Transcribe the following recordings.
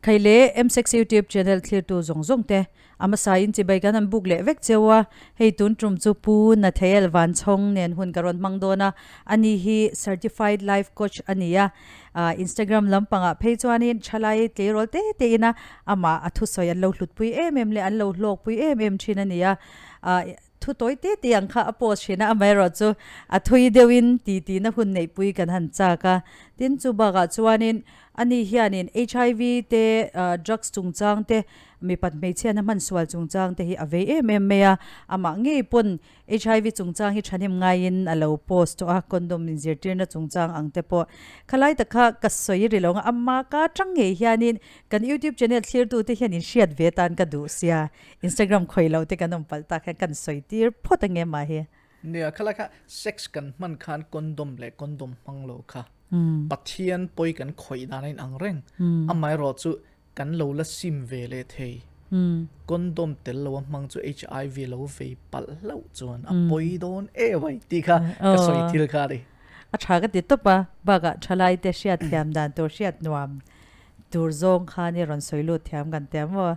Khaile M-Sex YouTube channel thlirtu zawng zawng te a hmasa in chibai kan han buk leh vek cheu a, hei tun tum chu Pu Nathael Vanchhawng nen hun ka rawn hmang dawn a, ani hi Certified Life Coach a ni a, Instagram lampangah phei chuanin thalai tleirawl te te ina amah a thusawi an lo hlutpui em em leh an lo hlawkpui em em thin a ni a, Thu tawi te te ang kha a post thin a, amaherawh chu a thui deuhin titi na hun neihpui kan han chak a. Tin, chu bakah chuanin ani hianin HIV te, drugs chungchang te, mipat hmeichhiatna hmansual chungchang te hi a vei em em mai a. Amah ngei pawn HIV chungchang hi thahnem ngaiin a lo post tawh a, condom inzirtirna chungchang ang te pawh. Khalai tak kha ka sawi ri lo ang a, amah ka atang ngei hianin kan YouTube channel thlirtute hian inhriat ve tan ka duh sia. Instagram khawih loh te kan awm palh tak hian kan sawi tir phawt ange mah hi. Nia, khalai kha sex kan hman khan condom leh condom hmang lo kha Pathian pawi kan khawih dan a inang reng. Amaherawh chu kan lo la sim ve leh thei. Condom tel lo a hmang chu HIV lo vei palh hlauh chuan a pawi dawn em ai tih kha ka sawi thil kha a ni. A tha ka ti tawp a, bakah thalai te hriat thiam dan tur hriat nuam tur zawng khan i rawn sawi lut thiam kan ti a maw?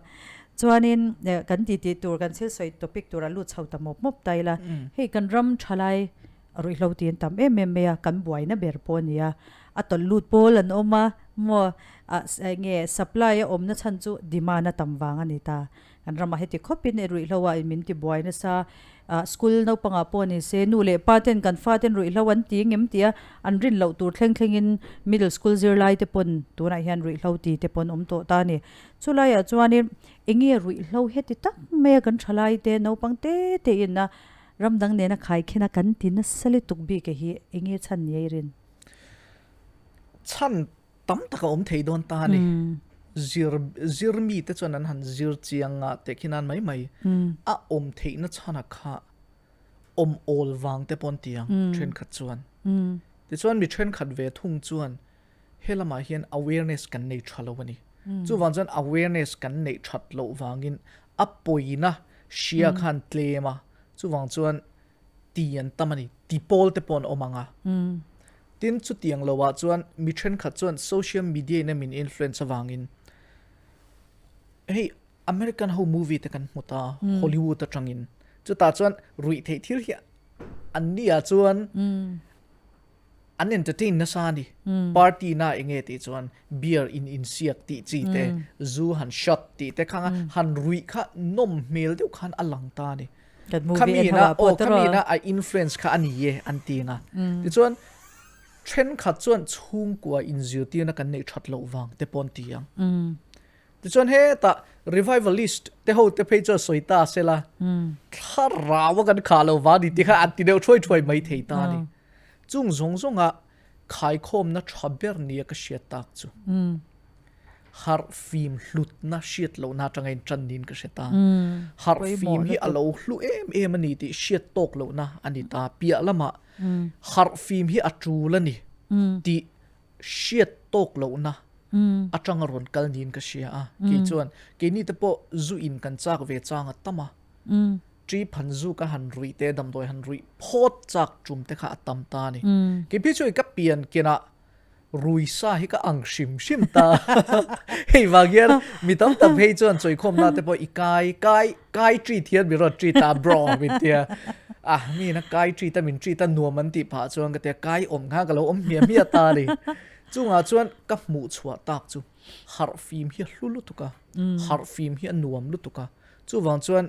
Chuanin kan titi tur kan thil sawi topic tur a lut chho ta mawp mawp ta ila, hei kan ram thalai ruihhlo tiin tam em em mai a, kan buaina ber pawh a ni a, a tawlh lut pawl an awm a maw? Enge supply a awmna chhan chu demand a tam vang a ni ta. Kan ramah heti khawpin i ruihhlo ah min ti buai nasa, school naupangah pawh ni se nu leh pa ten kan fa ten ruihhlo an ti ngem tia an rin loh tur thleng thlengin middle school zirlai te pawn tunah hian ruihhlo ti te pawn awm tawh ta a ni. Chulaiah chuanin enge ruihhlo heti tak maia kan thalai te naupang te te in a ram dang nena khaikhin a kan ti nasa lutuk bik hi enge chhan ni a i rin? Chhan tam tak a awm thei dawn ta a ni. Zir zir mi te chuan an han zir chiang a teh khi nan mai mai a awm theihna chhan a kha awm awl vang te pawh an ti ang thenkhat chuan. Tichuan mi thenkhat ve thung chuan helamah hian awareness kan nei tha lo a ni. Chuvang chuan awareness kan neih that loh vangin a pawina hria khan tlem a, chuvang chuan ti an tam a ni. Ti pawl te pawh an awm ang a. Tin, chutiang loah chuan mi thenkhat chuan social media in a min influence avangin hei American ho movie te kan hmu ta, Hollywood atangin. Chutah chuan ruih theih thil hi an nia chuan an entertain nasa a ni. Party na enge tih chuan beer in insiak tih chi te, zu han shot tih te khanga han ruih kha nawm hmel deuh khan a lang ta a ni. Kan movie en ho ah pawh tawrh a. Khamina a influence kha a ni e an ti ang a. Tichuan thenkhat chuan chhungkua inzirtirna kan neih that loh vang te pawh an ti ang. Tichuan hetah revivalist te ho te phei chuan sawi ta sela thlarau a kan khah lo vang ni tih kha an ti deuh thuai thuai mai thei ta a ni. Chung zawng zawnga khaikhawmna tha ber nia ka hriat tak chu harh fim hlutna hriat lohna atanga in tan niin ka hre ta. Harh fim hi a lo hlu em em a ni tih hriat tawk lohna a ni ta. Piah lamah harh fim hi a tul a ni tih hriat tawk lohna atanga rawn kal niin ka hria a. Kei chuan keini te pawh zu in kan chak ve chang a tam a. Tri phan zu ka han ruih te, damdawi han ruih phawt chak tum te kha a tam ta a ni. Kei phei chuan ka pian kenah rui sa hi ka ang hrim hrim ta. Hei vang hian mi tam tak phei chuan chawikhawmna te pawh i kai, kai, kai treat hian min rawn treat a, bro min tia. Ah, mi na kai treat a min treat a nuam an tih phah chuan ka tia kai awm kha ka lo awm hmiah hmiah ta a ni. Chungah chuan ka hmuh chhuah tak chu harh fim hi a hlu lutuk a, harh fim hi a nuam lutuk a. Chuvang chuan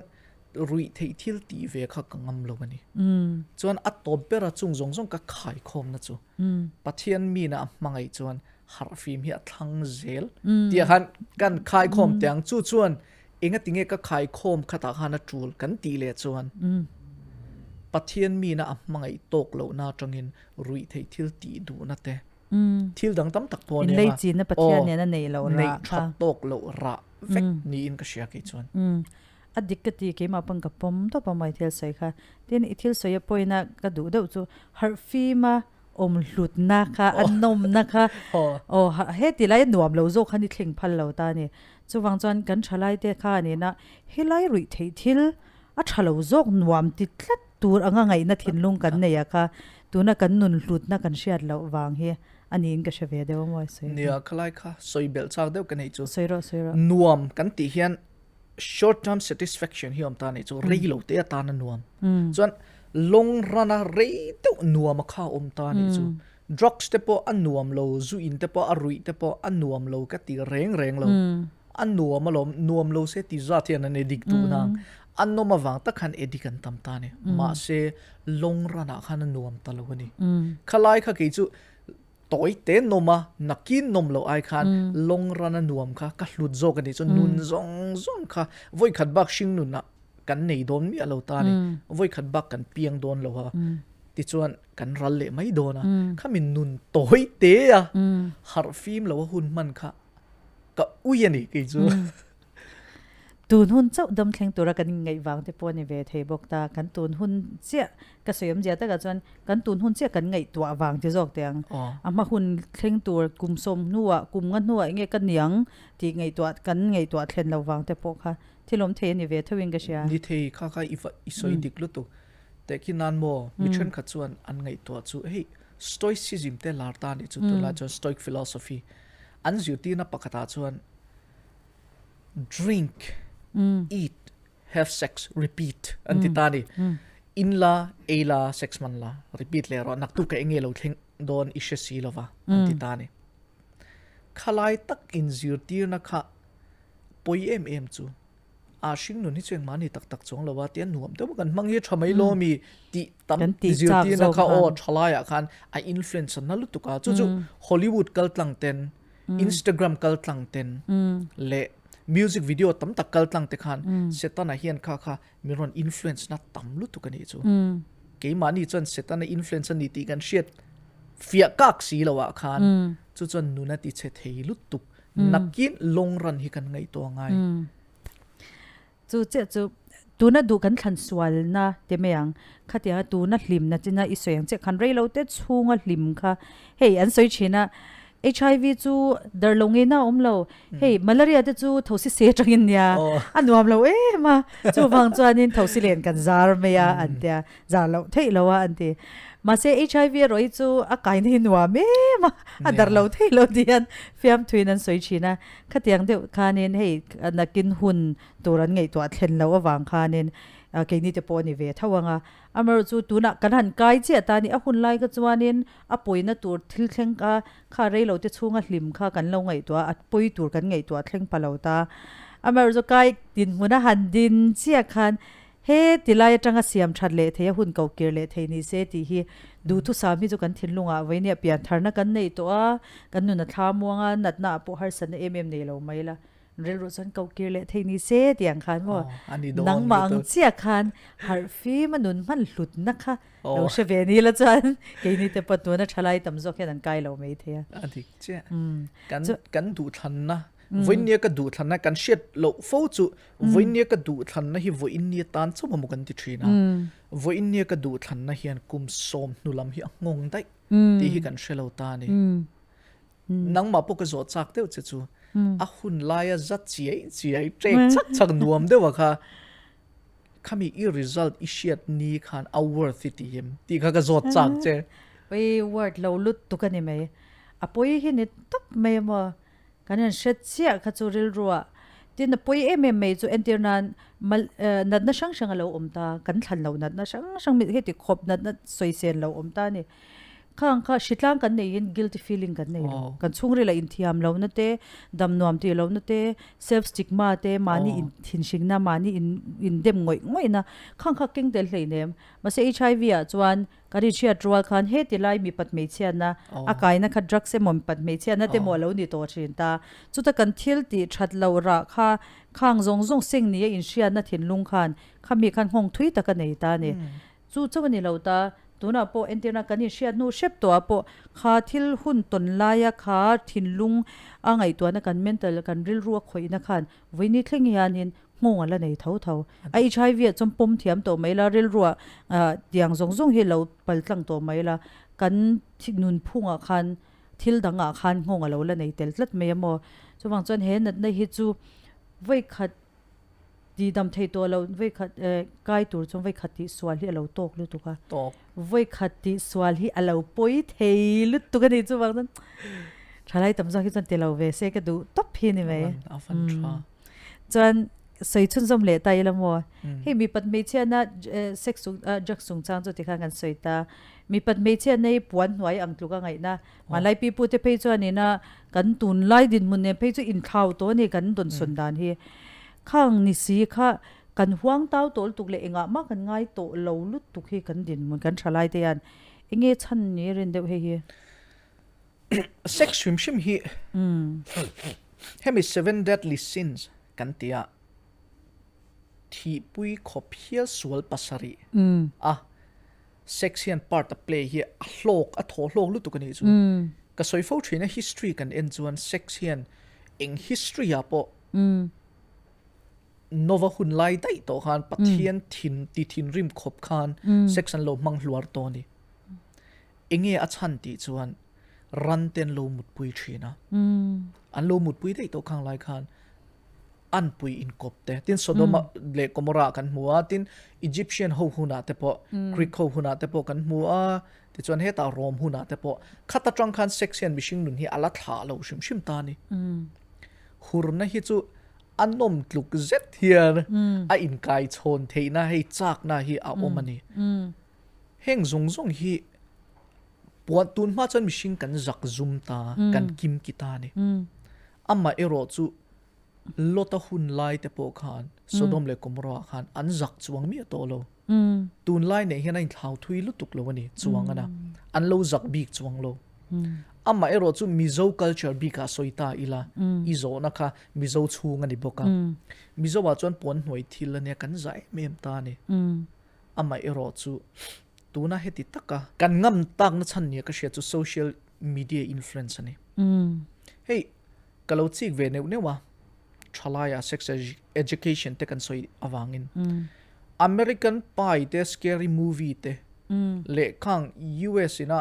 ruih theih thil tih ve kha ka ngam lo a ni. Chuan a tawp bera chung zawng zawng ka khaikhawmna chu Pathian mina a hmangaih chuan harhfim hi a thlang zel tih ah khan kan khaikhawm teh ang. Chu chuan engatinge ka khaikhawm khatah khan a tul kan tih leh chuan Pathian mina a hmangaih tawk lohna atangin ruih theih thil tih duhna te thil dang tam tak pawh a nia Pathian nena neih loh rah kha neih that tawk loh rah vek niin ka hria kei chuan. A dik ka ti keimah pawn ka pawm tawp a maw i thil sawi kha. Tin i thil sawi a pawina ka duh deuh chu harh fima awm hlutna kha a nawmna kha aw heti lai a nuam lo zawk khan i thleng phal lo ta a ni. Chuvang chuan kan thalai te kha a nihna helai ruih theih thil a tha lo zawk nuam ti tlat tur anga ngaihna thinlung kan nei a kha tuna kan nun hlutna kan hriat loh vang hi. ani in ka hre ve deuh a maw sawi. Nia khalai kha sawi belh chak deuh ka neih chu. Sawi rawh sawi rawh. Nuam kan tih hian short term satisfaction hi awm ta nih chu rei lo te atana nuam. Chuan long run a rei deuh nuam a kha awm ta nih chu. Drugs te pawh a nuam lo, zu in te pawh a ruih te pawh a nuam lo ka ti reng reng lo. A nuam alawm, nuam lo se ti zat hian an addict duh nang. A nawm avang tak khan addict an tam ta a ni. Mahse long run ah khan a nuam ta lo a ni. Khalai kha kei chu tawi te nawm a, nakin nawm loh ai khan long run a nuam kha ka hlut zawk a ni. Chuan nun zawng zawng kha vawikhat bak hring nun ah kan nei dawn miah lo ta a ni. Vawikhat bak kan piang dawn lo a. Tichuan kan ral leh mai dawn a. Khami nun tawi te a harh fim lo a hun hman kha ka ui a ni kei chu. Tun hun chauh dam thleng tura kan inngaih vang te pawh a ni ve thei bawk ta. Kan tun hun chiah ka sawi awmzia takah chuan kan tun hun chiah kan ngaihtuah vang ti zawk teh ang. A hma hun thleng tur kum sawm hnuah kum nga hnuah enge ka niang tih ngaihtuah kan ngaihtuah thlen lo vang te pawh kha thil awm thei a ni ve tho in ka hria. Ni thei kha kha i va i sawi dik lutuk. Tehkhin nan maw mi thenkhat chuan an ngaihtuah chu hei stoicism te lar ta a nih chu tunlai chuan stoic philosophy an zirtirna pakhatah chuan drink, eat, have sex, repeat an ti ta a ni. In la, ei la, sex man la, repeat leh rawh, naktuk ka enge lo thleng dawn i hre si lova an ti ta a ni. Khalai tak inzirtirna kha pawi em em chu a hring nun hi chu engmah ni tak tak chuang lo a tia nuam deuh kan hmang hi tha mai lo mi tih tam zirtirna kha aw thalaiah khan a influence na lutuk a chu chu Hollywood kal tlang ten Instagram kal tlang ten leh music video tam tak kal tlang te khan Setana hian kha kha min rawn influence na tam lutuk a nih chu keimahni chuan Setana influence a ni tih kan hriat fiah kak si lo ah khan chu chuan nuna ti chhe thei lutuk Nakin long run hi kan ngaihtuah ngai. Chu chiah chu tuna duh kan thlan sualna te mai ang. Khatianga tuna hlimna china i sawi ang chiah khan rei lo te chhunga hlim kha hei an sawi thin a, HIV chu dar lo ngeina a awm lo, hei malaria te chu thosi se atangin nia a nuam lo em a, chuvang chuanin thosi len kan zar mai a an tia. Zah loh theih lo a an ti. Mahse HIV erawh hi chu a kaina hi nuam em a, a darh lo theih lo tih hian fiamthuin an sawi thin a. Khatiang deuh khanin hei nakin hun tur an ngaihtuah thlen loh avang khanin keini te pawh a ni ve tho ang a. Amaherawhchu chu tunah kan han kai chiah ta a ni. A hun lai kha chuanin a pawina tur thil thleng kha kha rei lo te chhunga hlim kha kan lo ngaihtuah a, a pawi tur kan ngaihtuah thleng pha lo ta. Amaherawhchu kai dinhmun a han din chiah khan He ti lai atanga siam that leh thei a hun ko kir leh thei ni se tih hi duhthusam hi chu kan thinlungah vawinia pian tharna kan nei tawh a, kan nun a thla muang a, natna ah pawh harsatna em em nei lo mai la, rilru chuan ko kir leh thei ni se tih ang khan maw nangmah ang chiah khan harh fim a nun hman hlutna kha lo hre ve ni la chuan keini te pawh tuna thalai tam zawk hian an kai lo mai thei a. A dik chiah. Kan duhthlanna Vawiinnia ka duhthlanna kan hriat loh fo chu vawiinnia ka duhthlanna hi vawiinnia tan chauh emaw kan ti thin a. Vawiinnia ka duhthlanna hian kum 10 hnu lam hi a nghawng daih tih hi kan hre lo ta a ni. Nangmah pawh ka zawh chak deuh che chu a hun laia za chiai chiai ṭek chak chak nuam deuh a kha khami i result i hriat ni khan a worth i ti em tih kha ka zawt chak che. Ui worth lo lutuk a ni mai. A pawi hi ni tawp mai emaw. Kan han hre chiah kha chu rilruah tin a pawi em em mai chu entir nan mal natna hrang hrang a lo awm ta, kan thlan loh natna hrang hrang heti khawp natna sawisel lo awm ta a ni. Khang kha hritlang kan neihin guilty feeling kan nei lo. Kan chhungril a inthiam lohna te, dam nuam tih lohna te, self stigma te, mahni inthinhringna, mahni indem ngawih ngawihna khang kha keng tel hleinem. Mahse HIV ah chuan Kan inhriat rual khan heti lai mipat hmeichhiatna a kaina kha drugs emaw mipat hmeichhiatna te emaw a lo ni tawh thin ta. Chuta kan thil tih that loh rah kha khang zawng zawng seng nia inhriatna thinlung khan khami khan nghawng thui tak a nei ta a ni. Chu chauh a ni lo ta. Tunah pawh entirna kan inhriat hnu hrep tawhah pawh kha thil hun tawn laia kha thinlung a ngaihtuahna kan mental kan rilru a khawihna khan vawiini thleng hianin Nghawng a la nei tho tho. A HIV ah chuan pawm thiam tawh mai la, rilruah tiang zawng zawng hi lo pal tlang tawh mai la, kan nunphungah khan thil dangah khan nghawng a lo la nei tel tlat mai a maw. Chuvang chuan he natna hi chu vawikhat Ti dam thei tawh lo vawi khat kai tur chuan vawi khat tih sual hi a lo tawk lutuk a. Tawk. Vawi khat tih sual hi a lo pawi thei lutuk a ni chuvang chuan thalai tam zawk hi chuan ti lo ve se ka duh tawp hi ni mai. A van tha. Chuan sawi chhunzawm leh ta ila maw? Hei mipat hmeichhiatna sex chung drugs chungchang chu tikhan kan sawi ta. Mipat hmeichhiatna hi puan hnuai ang tluk a ngaihna. Hmanlai pipute phei chuanina kan tunlai dinhmun nen phei chu inthlau tawh a ni kan dawnsawn dan hi. Khang ni si kha kan huang tau tawh lutuk leh engah mah kan ngai tawh lo lutuk hi kan dinhmun kan tha lai te hian enge chhan ni rin deuh hei hi. Sex hrim hrim hi hemi seven deadly sins kan ti a, thihpui khawp hial sual pasarih a sex hian part a play hi a hlawk a thaw hlawk lutuk a nih chu. Ka sawi fo thin a history kan en chuan sex hian eng history ah pawh Nova hun lai daih tawh khan Pathian thin ti thinrim khawp khan sex an lo hmang hluar tawh a ni. Enge a chhan tih chuan ran te an lo mutpui thin a. An lo mutpui daih tawh khang lai khan anpui inkawp te tin Sodom leh Gomorrah kan hmu a, tin Egyptian ho hunah te pawh Greek ho hunah te pawh kan hmu a, tichuan hetah Rome hunah te pawh khat atang khan sex hian mihring nun hi a la thlah lo hrim hrim ta a ni. Hurna hi chu a nawm tluk zet hian a inkai chhawn theihna hei chakna hi a awm a ni. Heng zawng zawng hi puan tun hma chuan mihring kan zak zum ta, kan kim ki ta a ni. Amah erawh chu Lota hun lai te pawh khan Sodom leh Gomorrah ah khan an zak chuang miah tawh lo. Tunlai nei hian a inthlau thui lutuk lo a ni chuang ana. An lo zak bik chuang lo. Amah erawh chu Mizo culture bikah sawi ta ila i zawhna kha Mizo chhung a ni bawk a. Mizo ah chuan puan hnuai thil ania kan za em em ta a ni. Amah erawh chu tuna heti taka kan ngam takna chhan nia ka hriat chu social media influence a ni. Hei ka lo chik ve neuh neuh a, thalaia sex education te kan sawi avangin American Pie te scary movie te leh khang US ina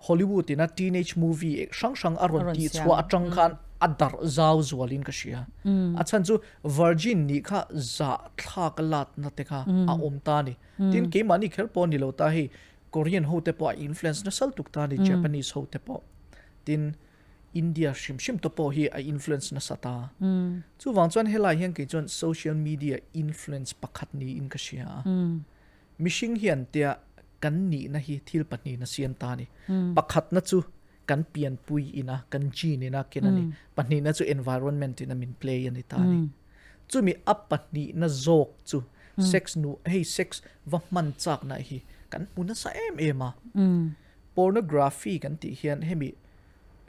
Hollywood ina teenage movie hrang hrang a rawn tih chhuah atang khan a darh zau zualin ka hria. A chhan chu virgin nih kha zah thlak a latna te kha a awm ta ni. Tin keimahni kher pawh ni lo ta hei Korean ho te pawh a influence nasal tuk ta ni Japanese ho te pawh. Tin India hrim hrim te pawh hi a influence nasa ta. Chuvang chuan helai hian kei chuan social media influence pakhat niin ka hria a. Mihring hian tia kan nihna hi thil pahnihna siam ta a ni. Pakhatna chu kan pianpui ina, kan gene ina ken a ni. Pahnihna chu environment ina min play a ni ta a ni. Chumi a pahnihna zawk chu sex nu, hei sex va hman chakna hi kan hmu nasa em em a. Pornography kan tih hian hemi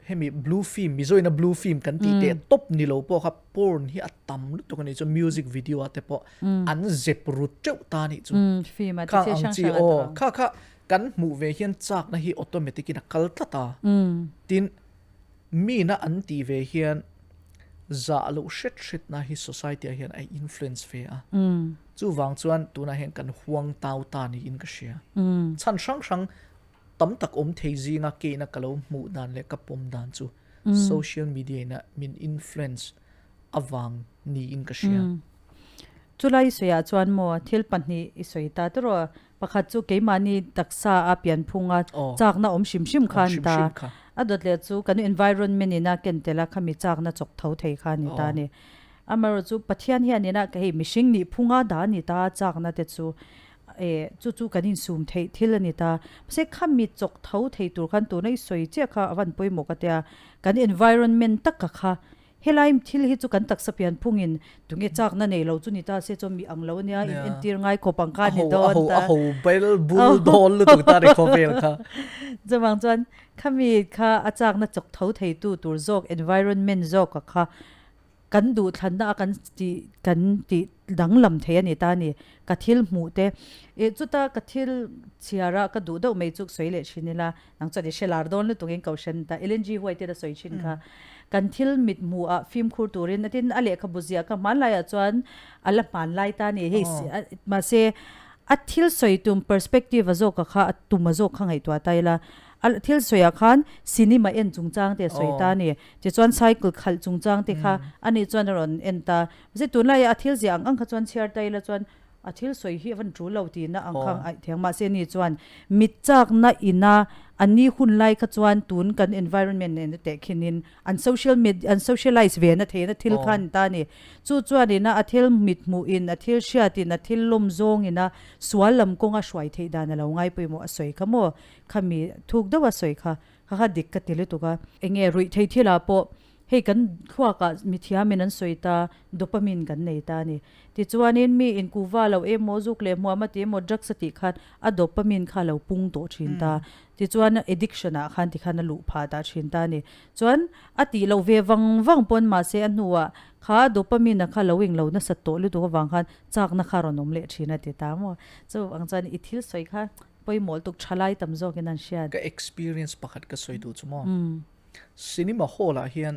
hemi blue film Mizo ina blue film kan tih teh tawp ni lo pawh kha porn hi a tam lutuk a nih chu music video ah te pawh an zep ru teuh ta nih chu khang ang chi aw kha kha kan hmuh ve hian chakna hi automatic in a kal tlat a tin mi na an tih ve hian zah loh hret hret na hi society ah hian a influence ve a chuvang chuan tunah hian kan huang tau ta niin ka hria chhan hrang hrang tam tak awm thei zinga keina ka lo hmuh dan leh ka pawm dan chu social media ina min influence avang niin ka hria. Chulai i sawiah chuan maw thil pahnih i sawi ta tawh Pakhat chu keimahni taksa a pianphunga chakna awm hrim hrim kha a ni ta. A dawt leh chu kan environment in a ken tel a khami chakna chawk tho thei kha a ni ta a ni. Amaherawhchu chu Pathian hian ina hei mihring nih phunga dah a ni ta a chakna te chu eh chu chu kan insum theih thil a ni ta. Mahse khami chawk tho thei tur khan tuna i sawi chiah kha a van pawimawh ka tia. Kan environment taka kha Helai thil hi chu kan taksa pian phungin tunge chakna nei lo chu ni ta se chuan mi ang lo ania in entir ngai khawp ang kha a ni dawn ta. A ho bel bul dawn lutuk ta ri khawvel kha. Chuvang chuan khami kha a chakna chawk tho theitu tur zawk environment zawk a kha kan duhthlanna a kan tih kan tih danglam thei a ni ta a ni. Ka thil hmuh te eh chuta ka thil chhiar a ka duh deuh mai chu sawi leh thin ila Nang chuan i hre lar dawn lutuk in Kohhran ta Ellen G. White in a sawi thin kha. Kan thil mit hmuh ah fimkhur turin a tin a lehkhabu ziah kha hmanlai ah chuan a la hmanlai ta a ni. Hei mahse a thil sawi tum perspective a zawk a kha a tum a zawk kha ngaihtuah ta ila. A thil sawiah khan cinema en chungchang te a sawi ta a ni. Tichuan cycle khalh chungchang te kha ani chuan a rawn en ta. Mahse tunlaiah a thil ziah ang ang kha chuan chhiar ta ila chuan a thil sawi hi a van tul lo tihna ang kha a thiang. Mahse ani chuan mit chakna ina a ni hun lai kha chuan tun kan environment nen a tehkhinin an social media an socialize ve na theihna thil kha a ni ta a ni. Chu chuan ina a thil mit hmuhin a thil hriatin a thil lawm zawngin a sual lam kawnga hruai theih dan a lo ngai pawimawh a sawi kha maw? Khami thuk deuh a sawi kha kha kha dik ka ti lutuk a. Enge ruih thei thilah pawh hei kan thluakah mithiamin an sawi ta dopamine kan nei ta a ni. Tichuanin mi inkuva lo emaw zuk leh hmuam a ti emaw drugs a tih khan a dopamine kha a lo pung tawh thin ta. Tichuan addiction ah khan tikhan a luh phah dah thin ta a ni. Chuan a tih loh ve vang vang pawn mahse a hnuah kha dopamine a kha lo englo nasat tawh lutuk avang khan chakna kha a rawn awm leh thin a ti ta maw. Chuvang chuan i thil sawi kha Pawimawh tuk tha lai tam zawkin an hriat. Ka experience pakhat ka sawi duh chu maw. Cinema hall ah hian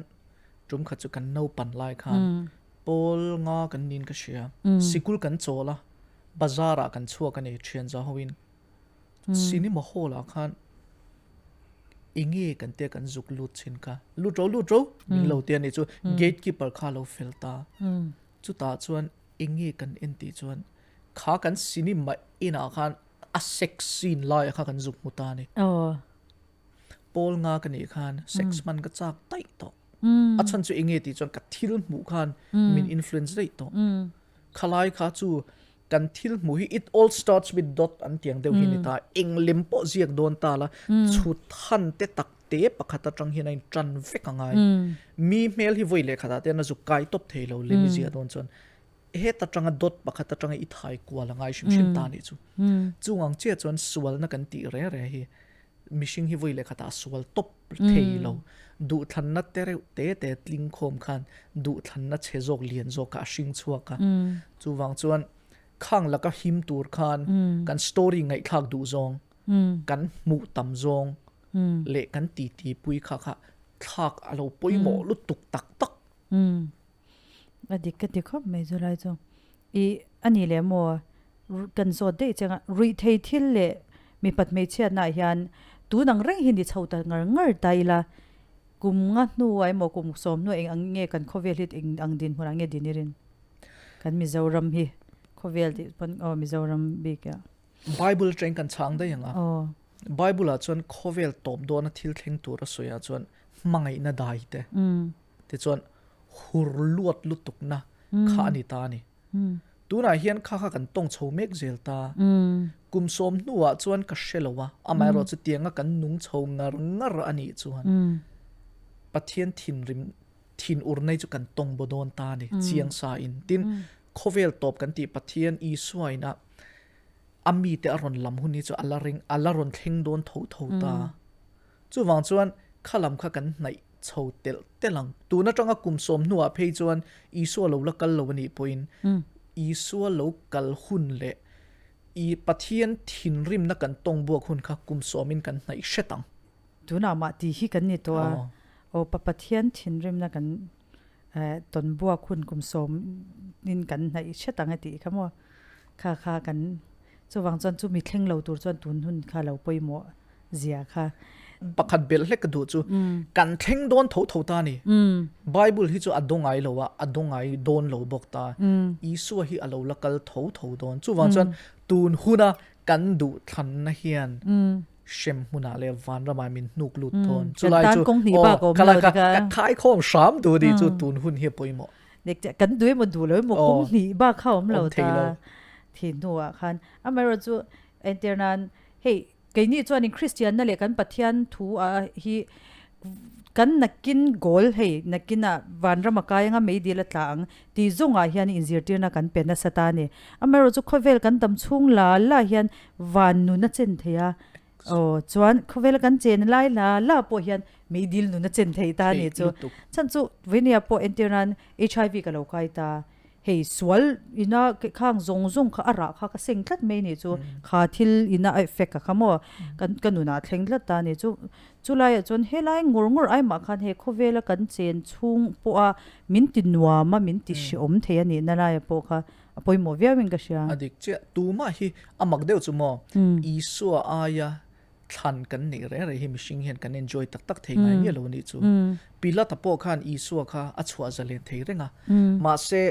tum khat chu kan naupan lai khan pawl nga kan nin ka hria. Sikul kan chawl a, bazar ah kan chhuak a ni thian za ho in. Cinema hall ah khan enge kan tia kan zuk lut chin kha. Lut ro lut ro min lo tia ni chu gatekeeper kha lo fel ta. Chutah chuan enge kan en tih chuan Kha kan cinema inah khan a sex scene laia kha kan zuk hmu ta a ni. Pawl nga ka nih khan sex hman ka chak daih tawh. A chhan chu enge tih chuan ka thil hmuh khan min influence daih tawh. Khalai kha chu kan thil hmuh hi it all starts with dot an tiang deuh hi ni ta. Eng lem pawh ziak dawn ta la chhut han te tak te pakhat atang hian a in tan vek a ngai. Mi hmel hi vawi leh khatah te hian a zuk kai tawp thei lo lem i ziah dawn chuan. Heta tanga dawt pakhat atanga i thai kual a ngai hrim hrim ta nih chu. Chung ang chiah chuan sualna kan tih reh reh hi mihring hi vawi leh khatah a sual tawp thei lo. Duhthlanna te reuh te te tling khawm khan duhthlanna chhe zawk lian zawk kha a hring chhuak a. Chuvang chuan khang laka him tur khan kan story ngaihthlak duh zawng, kan hmuh tam zawng leh kan titi pui kha kha thlak a lo pawimawh lutuk tak tak. A dik ka ti khawp mai chu lai chu. I a ni leh maw kan zawt daih chang a, ruih thei thil leh mipat hmeichhiatna ah hian tun ang reng hi ni chho ta ngar ngar ta ila, kum nga hnuah emaw kum sawm hnuah eng ang nge kan khawvel hi eng ang dinhmunah nge din i rin? Kan Mizoram hi khawvel tih pawn aw Mizoram bik ah. Bible atangin kan chhang daih ang a. Bible ah chuan khawvel tawp dawna thil thleng tur a sawi ah chuan hmangaihna dai te. Tichuan, hur luat lutukna kha a ni ta a ni. Tunah hian kha kha kan tawng chho mek zel ta. Kum sawm hnuah chuan ka hre lo a, amaherawh chu tianga kan nung chho ngar ngar a nih chuan Pathian thinrim thin ur nei chu kan tawng baw dawn ta a ni, chiang sa in. Tin, khawvel tawp kan tih Pathian Isua ina a mite a rawn lam hun hi chu a la ring, a la rawn thleng dawn tho tho ta. Chuvang chuan kha lam kha kan hnaih chho telh telh ang. Tun atanga kum sawm hnuah phei chuan Isua lo la kal lo a nih pawhin Isua lo kal hun leh i Pathian thinrimna kan tawng buak hun kha kum sawmin kan hnaih hret ang. Tunah mah tih hi kan ni tawh a, aw pa Pathian thinrimna kan tawn buak hun kum sawmin kan hnaih hret ang a tih kha maw? Kha kha kan chuvang chuan chumi thleng lo tur chuan tun hun kha lo pawimawh zia kha. Pakhat belh hlek ka duh chu kan thleng dawn tho tho ta ni. Bible hi chu a daw ngai lo a, a daw ngai dawn lo bawk ta. Isua hi a lo la kal tho tho dawn. Chuvang chuan tun huna kan duh thlanna hian hrem hmunah leh vanramah min hnuk lut dawn. Chulai chu aw ka khai khawm hram duh ni chu tun hun hi a pawimawh. Kan duh emaw duh lo emaw kawng hnih bak kha awm lo ta thin hnuah khan. Amaherawhchu entirnan hei Keini chuanin Kristianna leh kan Pathian thu ah hi kan nakin goal hei nakinah vanram a kai anga meidil a tla ang tih zawngah hian inzirtirna kan pe nasa ta a ni. Amaherawhchu chu khawvel kan dam chhung la la hian van nun a chen thei a, aw chuan khawvela kan chen lai la la pawh hian meidil nun a chen thei ta a ni chu. Chhan chu Venia pawh entir nan HIV ka lo kai ta. Hei sual ina khang zawng zawng kha a rah kha ka seng tlat mai ni chu kha thil ina a effect a kha maw kan ka nunah a thleng tlat ta ni chu chulaiah chuan helai ngawr ngawr ai mah khan he khawvela kan chen chhung pawha min ti nuam a min ti hreawm thei a nihna laia pawh kha a pawimawh viau in ka hria. A dik chiah tumah hi a mak deuh chu maw Isua aia. Thlan kan neih reng reng hi mihring hian kan enjoy tak tak thei ngai miah lo a nih chu. Pilata pawh khan Isua kha a chhuah zalen thei reng a. Mahse,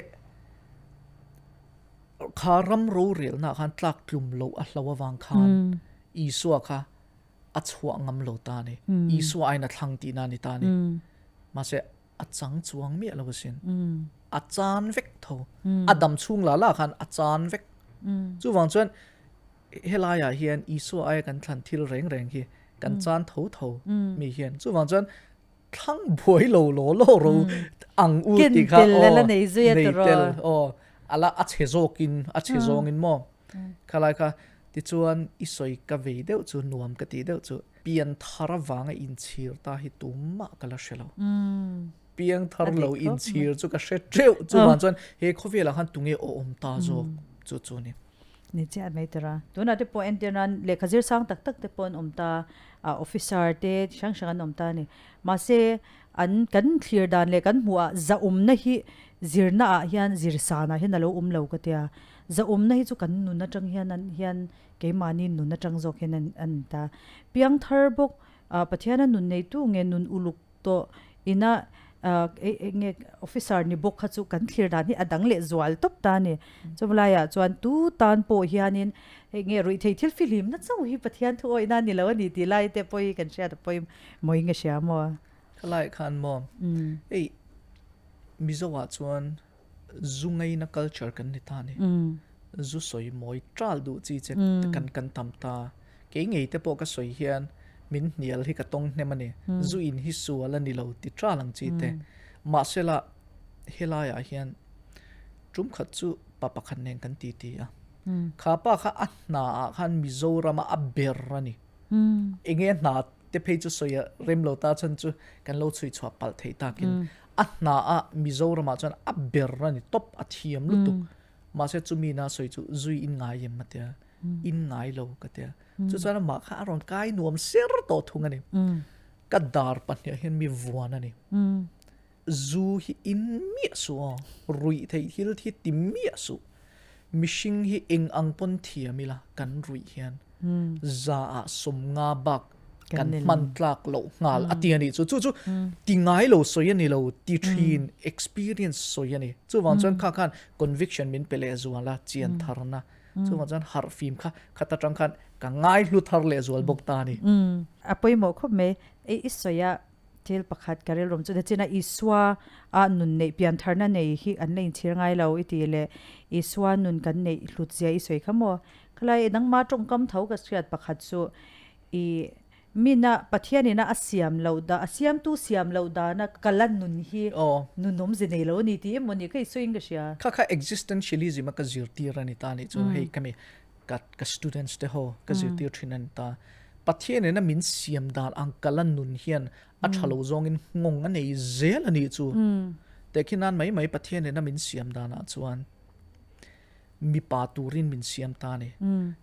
kha ram rorelnaah khan tlak tlum loh a hlo avang khan Isua kha a chhuah ngam lo ta a ni. Isua aiin a thlang tihna a ni ta a ni. Mahse, a chang chuang miah lo asin. A chan vek tho. A dam chhung la la khan a chan vek. Chuvang chuan helaiah hian Isua aia kan thlan thil reng reng hi kan chan tho tho mi hian. Chuvang chuan thlang buai lo law law ro ang u tih kha aw nei tel aw ala a chhe zawkin a chhe zawngin maw khalai kha tichuan i sawi ka vei deuh chu nuam ka tih deuh chu pian thar avanga inchhir ta hi tumah ka la hre lo. Piang thar lo inchhir chu ka hre teuh chuvang chuan he khawvelah khan tunge awm ta zawk chu chu ni. Ni chiah mai tura. Tunah te pawh entir nan lehkha zir sang tak tak te pawh an awm ta, officer te hrang hrang an awm ta a ni. Mahse an kan thlir dan leh kan hmuh ah zahawmna hi zirna ah hian zir san ah hian a lo awm lo ka tia. Zahawmna hi chu kan nun atang hian an hian keimahni nun atang zawk hian an an ta. Piang thar bawk Pathiana nun neitu nge nun uluk tawh ina eng nge officer ni bawk kha chu kan thlir dan hi a dang leh zual tawp ta a ni. Chumi laiah chuan tu tan pawh hianin hei nge ruih thei thil fihlim na chauh hi Pathian thu awihna a ni lo a ni tih lai te pawh hi kan hriat a pawimawh in ka hria maw. Thalai khan maw hei Mizo ah chuan zu ngaina culture kan ni ta a ni. Zu sawi mawi tal duh chi che kan kan tam ta. Kei ngei te pawh ka sawi hian min hnial hi ka tawng hnem a ni. Zu in hi sual a ni lo ti tal ang chi te. Mahsela helaiah hian tum khat chu pa pakhat nen kan ti ti a. Kha pa kha a hna ah khan Mizoram a a ber a ni. Enge a hna te phei chu sawi a rem lo ta chuan chu kan lo chhui chhuah palh thei takin a hna ah Mizoram ah chuan a ber a ni tawp a thiam lutuk. Mahse chumi na sawi chu zui in ngai em a tia. In ngai lo ka tia. Chu chuan amah kha a rawn kai nuam ser tawh thung a ni. Ka dar pahnih ah hian mi vuan a ni. Zu hi in miah suh aw, ruih theih thil hi ti miah suh. Mihring hi eng ang pawn thiam ila kan ruih hian za ah sawmnga bak kan hman tlak loh nghal a ti a nih chu. Chu chu ti ngai lo sawi a ni lo, ti thin experience sawi a ni. Chuvang chuan kha khan conviction min pe leh zual a, chian tharna. Chuvang chuan harh fim kha khat atang khan ka ngai hlu thar leh zual bawk ta a ni. A pawimawh khawp mai. I sawi a thil pakhat ka rilrum chu china Isua a nun neih pian tharna nei hi an la inchhir ngai lo i ti leh Isua nun kan neih hlut zia i sawi kha maw? Khalai nangma tawngkam tho ka hriat pakhat chu i mina Pathianina a siam loh da a siamtu siam loh dana kala nun hi nun awmze nei lo a ni tih emaw ni kha i sawiin ka hria. Kha kha existentialism a ka zirtir a ni ta nih chu hei ka mi ka ka students te ho ka zirtir thin a ni ta. Pathianina min siam dan ang kala nun hian a tha lo zawngin nghawng a nei zel a nih chu. Tehkhin nan mai mai Pathianina min siam danah chuan mipa turin min siam ta a ni.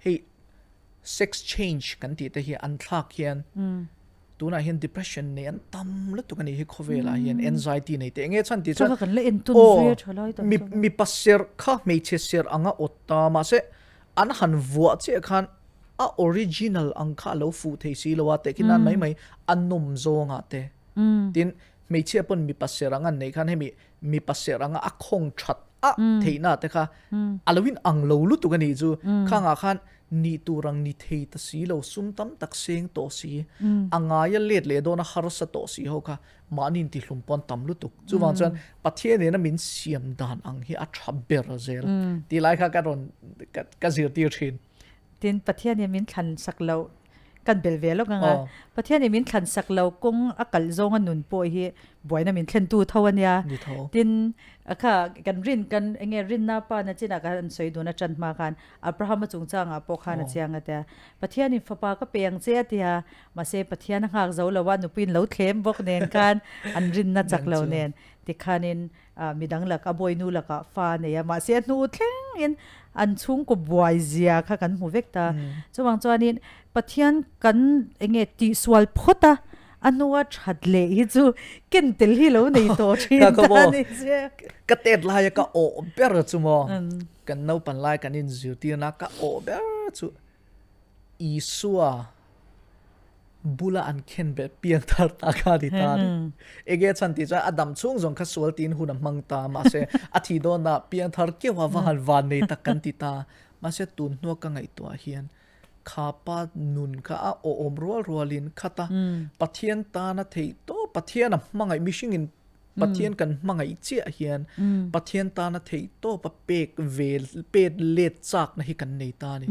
Hei sex change kan tih te hi an thlak hian tunah hian depression nei an tam lutuk a nih hi khawvelah hian anxiety nei te enge chhan tih chuan aw mipa serh kha hmeichhe serh anga awt ta mahse an han vuah chiah khan a original ang kha a lo fuh thei si lo a tehkhin nan mai mai a nawm zawngah te tin hmeichhia pawn mipa serh ang an neih khan hemi mipa serh anga a khawng that a theihna te kha a lo in ang lo lutuk a nih chu khangah khan ni tur ang ni thei ta si lo sum tam tak seng tawh si a ngaia let leh dawn a harsa tawh si ho kha mahni in tihlum pawn tam lutuk chuvang chuan Pathian nena min siam dan ang hi a tha ber zel tih lai kha ka rawn ka zirtir thin. Tin, Pathian in min thlan sak loh kan bel ve lawk ang a, Pathian in min thlan sak lo kawng a kalh zawnga nun pawh hi buaina min thlentu tho a nia. Tin, kha kan rin kan eng nge rinna pa na chinah khan an sawi dun a tan hma khan Abraham-a chungchangah pawh khan a chiang a tia, Pathian in fapa ka pe ang che a tia, mahse Pathian a nghak zo lo a, nupuiin lo thlem bawk nen khan an rinna chak lo nen tikhanin Midang laka bawinu lakah fa a nei a, mahse a hnu thlengin an chhungkaw buai zia kha kan hmu vek ta. Chuvang chuanin Pathian kan eng nge tihsual phawt a, a hnua that leh hi chu ken tel hi lo nei tawh thin ta a ni che. Ka tet laia ka awh ber chu maw, kan naupan lai kan inzirtirna ka awh ber chu Isua. Bula an khen bet pianthar ta kha ni ta ni. Ege chan ti chuan a dam chhung zawng kha sual tiin hun a hmang ta mahse a thi dawn ah pianthar keuh a va han van nei tak kan ti ta. Mahse tun hnua ka ngaihtuah hian kha pa nun kha a awhawm rual rualin khata Pathian tana theih tawp Pathian a hmangaih mihringin Pathian kan hmangaih chiah hian Pathian tana theih tawp a pek ve pet let chakna hi kan nei ta a ni.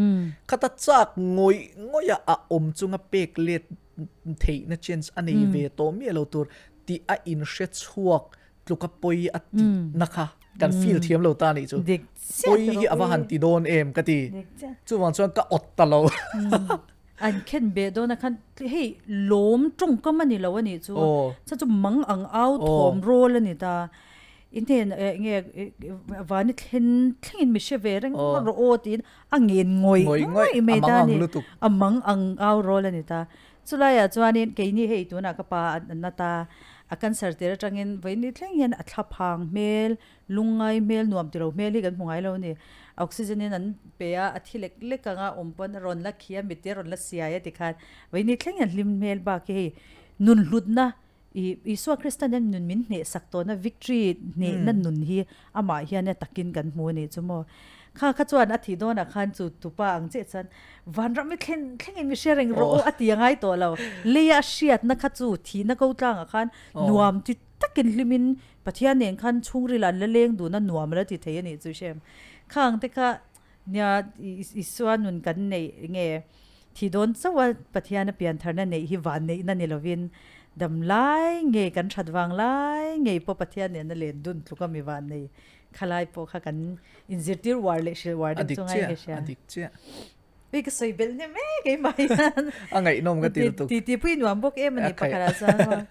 Khata chak ngawih ngawih a a awm chunga pek let theihna chance a nei ve tawh miah lo tur tih a inhre chhuak tluka pawi a tihna kha kan feel thiam lo ta a nih chu. Pawi hi a va han ti dawn em ka ti. Chuvang chuan ka awt ta lo. An khen beh dawn a khan hei lawm tawngkam a ni lo a nih chu. Chuan chu mang ang au thawm rawl a ni ta. I hnen nge vani thlen thlengin mi hre ve reng rawh aw tiin a ngen ngawih ngawih mai ta a ni. A mang ang au rawl a ni ta. Chulaiah chuanin keini hei tunah ka pa a na ta a cancer tir atangin vawiin thleng hian a thla phang hmel Lungngai hmel nuam tilo hmel hi kan hmu ngai lo a ni. Oxygen in an pe a, a thi lek lek anga awm pawn a rawn la khi a, mitte a rawn la siai a tikhan vawiin thleng hian hlim hmel bak hi hei nun hlutna i Isua Krista nen nun min hneh sak tawhna victory hnehna nun hi amah hian a takin kan hmu a nih chu maw. Kha kha chuan a thih dawnah khan chu tupa ang chiah chuan vanram i thlen thlengin mi hria reng rawh aw a ti a ngai tawh lo. Leia a hriatna kha chu thihna ko tlangah khan nuam ti takin hlimin Pathian nen khan chhungril an la leng dun a nuam a la ti thei a nih chu hrem. Khang te kha nia Isua nun kan neih nge thi dawn chauh a Pathian a piantharna neih hi van neihna ni lovin dam lai ngei kan that vang lai ngei pawh Pathian nen a len dun tluk a mi van nei khalai pawh kha kan inzirtir uar leh hrilh uar deuh chu ngai nge hria. A dik chiah. Ui ka sawi belh hnem e keimah hian. A ngaihnawm ka ti lutuk. Ti ti pui nuam bawk em a ni pakhatah chuan maw.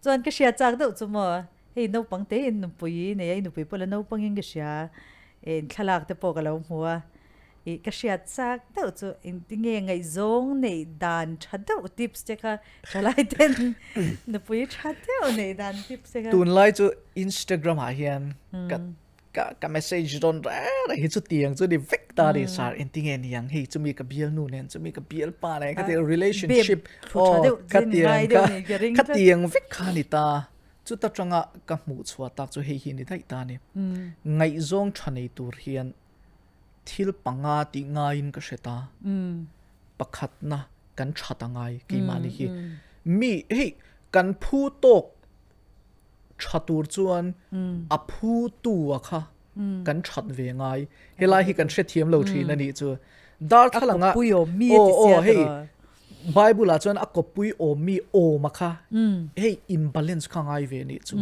Chuan ka hria chak deuh chu maw, hei naupang te in nupui nei a, i nupui pawh la naupang in ka hria, in thlalak te pawh ka lo hmu a, ih ka hriat chak deuh chu engtinge ngaihzawng neih dan tha deuh tips te kha thalai ten nupui tha deuh neih dan tips te kha. Tunlai chu Instagram ah hian ka ka ka message dawn reng reng hi chu tiang chu ni vek ta ni sar engtinge niang hei chumi ka bial nu nen chumi ka bial pa nen ka ti relationship oh ka tiang ka ka tiang vek kha ni ta chu ta tanga ka hmuh chhuah tak chu hei hi ni daih ta ni ngaihzawng tha nei tur hian thil panga tih ngaiin ka hre ta pakhatna kan that angai keimahni hi mi hei kan phu tawk tha tur chuan a phu tu a kha kan that ve ngai. Helai hi kan hrethiam lo thin a nih chu. Darthlalang a aw aw hei Bible ah chuan a kawppui awm mi awm a kha hei imbalance kha ngai ve nih chu.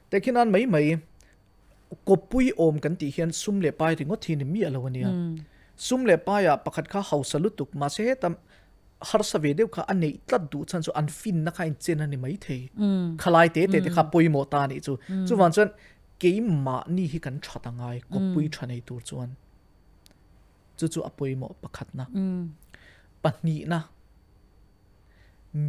Tekhinan mai mai kawppui awm kan tih hian sum leh pai ringawt hi ni miah lo a nia. Sum leh paiah pakhat kha hausa lutuk mahse heta harsa ve deuh kha a neih tlat duh chhan chu an finna kha inchen a ni maithei. Khalai te te te kha pawimawh ta a nih chu. Chuvang chuan keimahni hi kan that a ngai kawppui tha nei tur chuan. Chu chu a pawimawh pakhatna. Pahnihna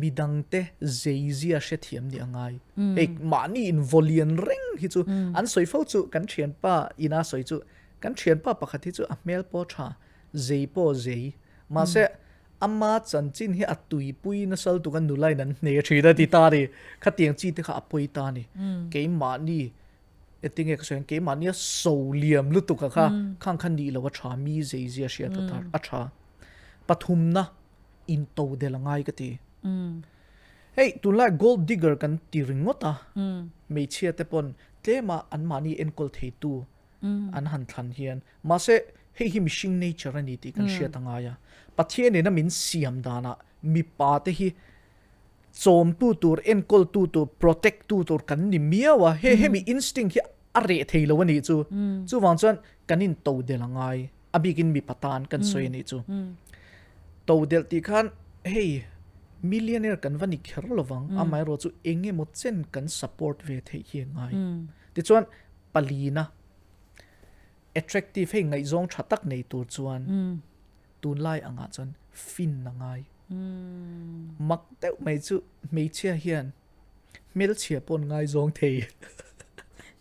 midangte zeizia hrethiam nih a ngai. Hei mahni invawlian reng hi chu an sawi fo chu kan thianpa ina sawi chu kan thianpa pakhat hi chu a hmel pawh tha zei pawh zei mahse ama chanchin hi a tuipui nasal tuk a nula in an hne thin a ti ta a ni. Khatiang chi te kha a pawi ta a ni. Keimahni engtinge ka sawi ang keimahni a so liam lutuk a kha khang kha nih loh a tha mi zeizia hriat a tha. Pathumna in to del a ngai ka ti. Hei tunlai gold digger kan ti ringawt a, hmeichhia te pawn tlema anmahni enkawl theitu an han thlan hian mahse hei hi mihring nature a ni tih kan hriat a ngai a. Pathian ina min siam danah mipa te hi chawmtu tur, enkawltu tur, protect tu tur kan ni miau a, he hemi instinct hi a reh thei lo a nih chu. Chuvang chuan kan in to del a ngai, a bikin mipa tan kan sawi a nih chu. To del tih khan hei millionaire kan va ni kher lovang, amaherawh chu eng emaw chen kan support ve theih hi a ngai. Tichuan palina attractive hei ngaihzawng tha tak nei tur chuan tunlai angah chuan fin a ngai. Mak deuh mai chu hmeichhia hian hmelchhia pawn ngaizawng thei.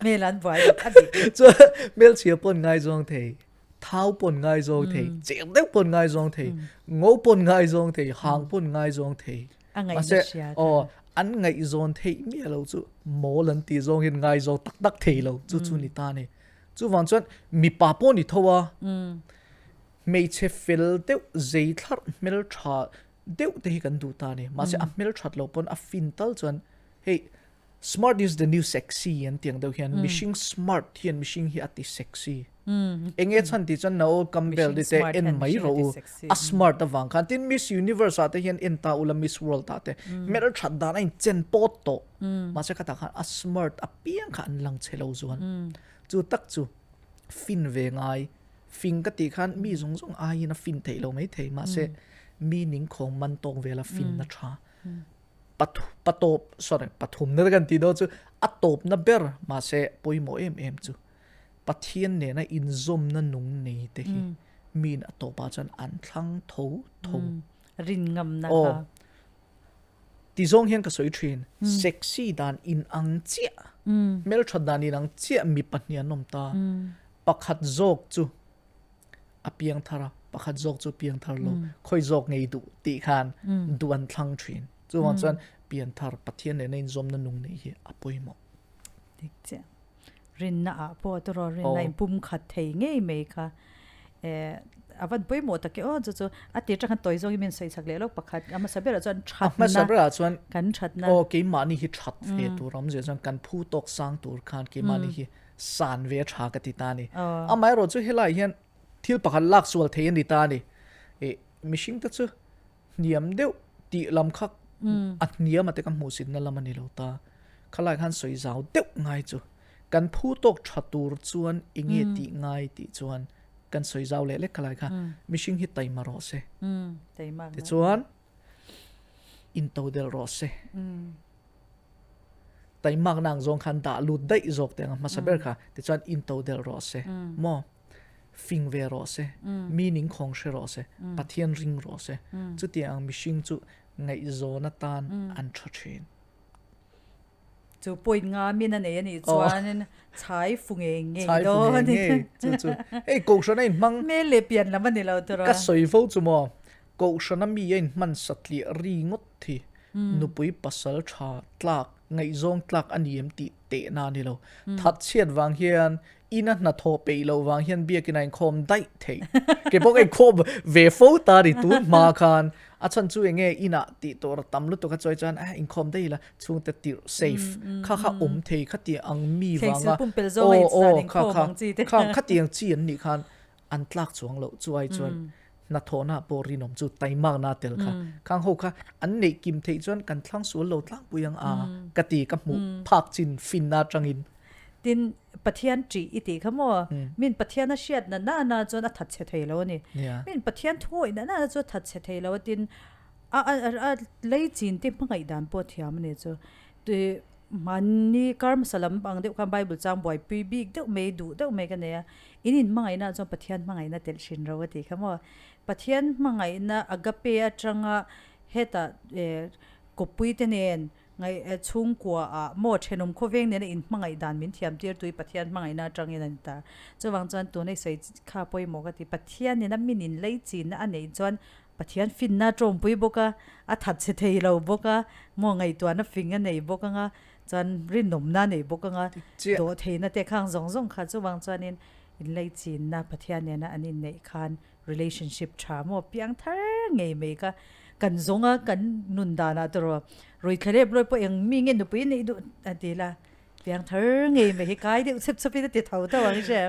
Hmel an buai lo a dik. Chuan hmelchhia pawn ngaizawng thei. Thau pawn ngaizawng thei, cher deuh pawn ngaizawng thei, ngo pawn ngaizawng thei, hang pawn ngaizawng thei. A ngaihna hria kha. Aw, an ngaihzawn theih miah lo chu mawl an tih zawng hian ngaizawng tak tak thei lo chu chu ni ta a ni. Chuvang chuan mipa pawh ni tho a, hmeichhe fel deuh zei thlarh hmeltha deuh te hi kan duh ta a ni. Mahse a hmelthat loh pawn a fin tal chuan hei Smart is the new sexy an tih ang deuh hian mihring smart hian mihring hi a ti sexy. Enge chhan tih chuan Naomi Campbell te te en mai rawh u. A smart avang khan tin Miss Universe ah te hian en ta ula Miss World ah te hmel that dan a in chen pawt tawh. Mahse khatah khan a smart apiang kha an lang che lo zuan. Chu tak chu fin ve ngai fing ka tih khan mi zawng zawng aiin a fin theih lo maithei mahse mi ningkhawng man tawk vela finna tha. Pathu patawp sorry pathum na kan tih dawn chu a tawpna ber mahse pawimawh em em chu Pathian nena inzawmna nung nei te hi miin a tawpah chuan an thlang tho tho. Rin ngamna kha. Aw ti zawng hian ka sawi thin sexy dan in ang chiah hmelthat dan in ang chiah mi pahnih an awm ta pakhat zawk chu a piang thar a, pakhat zawk chu piang thar lo, khawi zawk ngei duh tih khan duh an thlang thin. Chuvang chuan pian thar Pathian nena inzawmna nung neih hi a pawimawh. Dik chiah. Rinna ah pawh tawrh rinna in pum khat thei ngei mai kha eh a van pawimawh tak e aw chu chu a tir tang khan tawi zawngin min sawi chak leh lawk pakhat a hmasa berah chuan thatna a hmasa berah chuan kan thatna aw keimahni hi that ve tur a awmzia chuan kan phu tawk sang tur khan keimahni hi san ve a tha ka ti ta a ni. Amaherawh chu helaiah hian thil pakhat lak sual thei a ni ta a ni. Ih mihring te chu hniam deuh tih lam kha a hniam a te ka hmuhsitna lam a ni lo ta. Khalai khan sawi zau deuh ngai chu kan phu tawk tha tur chuan eng nge tih ngai tih chuan kan sawi zau leh lek khalai kha mihring hi taima rawh se. Tichuan intodelh rawh se. Taimak na ang zawng khan dah lut daih zawk te ang hmasa ber kha tichuan intodelh rawh se maw fing ve rawh se meaning khawng hre rawh se Pathian ring rawh se chutiang ang mihring chu ngaihzawn atan an tha thin. Chu point nga min a nei a nih chuan chhai fu ngei ngei dawn. Chhai fu ngei ngei chu chu hei kohhran a inhmang. Hmel leh pian lam a ni lo tawrh a. Ka sawi fo chu maw kohhran a mi a inhman satliah ri ngawt hi nupui pasal tha tlak ngaihzawng tlak a ni em tih tehna a ni lo. That chhiat vang hian ina hnathawh peih loh vang hian biakin a inkhawm daih theih. Kei pawh ka inkhawm ve fo ta a ni tun hma khan. A chhan chu enge inah tih tur a tam lutuk a chuai chuan eh inkhawm daih ila chhungte tirh safe kha kha awm thei khatiang ang mi vanga aw aw kha kha kha khatiang chi an nih khan an tlak chuang loh chuai chuan hnathawhna pawh rinawm chu taimakna tel kha khang ho kha an neih kim theih chuan kan thlang sual lo tlangpui ang a ka ti ka hmuh phak chin finna atangin. Tin, Pathian ṭih i tih kha maw? Min Pathian a hriat na na na chuan a that chhe thei lo a ni. Min Pathian thuawih na na na chu a that chhe thei lo a, tin a a lei chin te hmangaih dan pawh a thiam a ni chu. Tui mahni kar hmasa lam ang deuh khan Bible chang buaipui bik deuh mai duh deuh mai ka nei a, in inhmangaihna ah chuan Pathian hmangaihna telh hrin ro a tih kha maw? Pathian hmangaihna agape atanga hetah kawppui te nen Ngaih chhungkua ah maw thenawm khawveng nena in hmangaih dan min thiam tir tui Pathian hmangaihna atangin a ni ta. Chuvang chuan tuna i sawi kha pawimawh ka ti. Pathian nena min in lei chinna a neih chuan Pathian finna a tawmpui bawk a, a that chhe thei lo bawk a, maw ngaihtuahna fing a nei bawk anga, chuan rinawmna a nei bawk anga, dawhtheihna te khang zawng zawng kha chuvang chuanin in lei chinna Pathian nena an inneih khan Relationship tha maw piang thar ngei mai ka kan zawng a kan nun dan ah tawrh rui thlarep lawi pawh eng mi nge nupui neih duh a ti la piang thar ngei mai hi kai deuh chep chep in a ti tho tho ang hre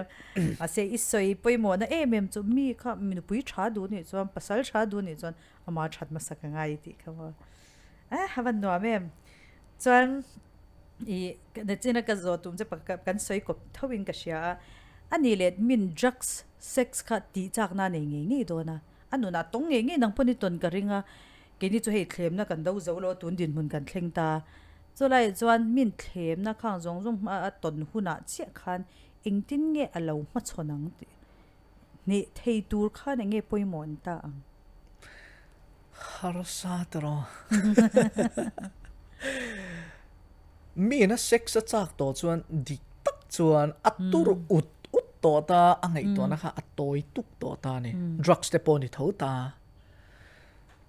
mahse i sawi pawimawh na em em chu mi kha nupui tha duh nih chuan pasal tha duh nih chuan ama that hmasa ka ngai tih kha maw eh a van nuam em chuan i nachina ka zawh tum che kan sawi kawp tho in ka hria a ani leh min drugs Sex kha tih chakna a nei ngei ngei dawn a, a nunah tawng ngei ngei nang pawh ni tawn ka ring a, keini chu hei thlemna kan do zo lo a tun dinhmun kan thleng ta. Chulaiah chuan min thlemna khang zawng zawng hma a tawn hunah chiah khan engtin nge a lo hmachhawn ang tih hneh thei tur khan eng nge pawimawh an ta ang? Harsa tawh. Miin a sex a chak tawh chuan dik tak chuan a tur ut ut. tawh ta a ngaihtuahna kha a tawi tuk tawh ta a ni. Drugs te pawh ni tho ta.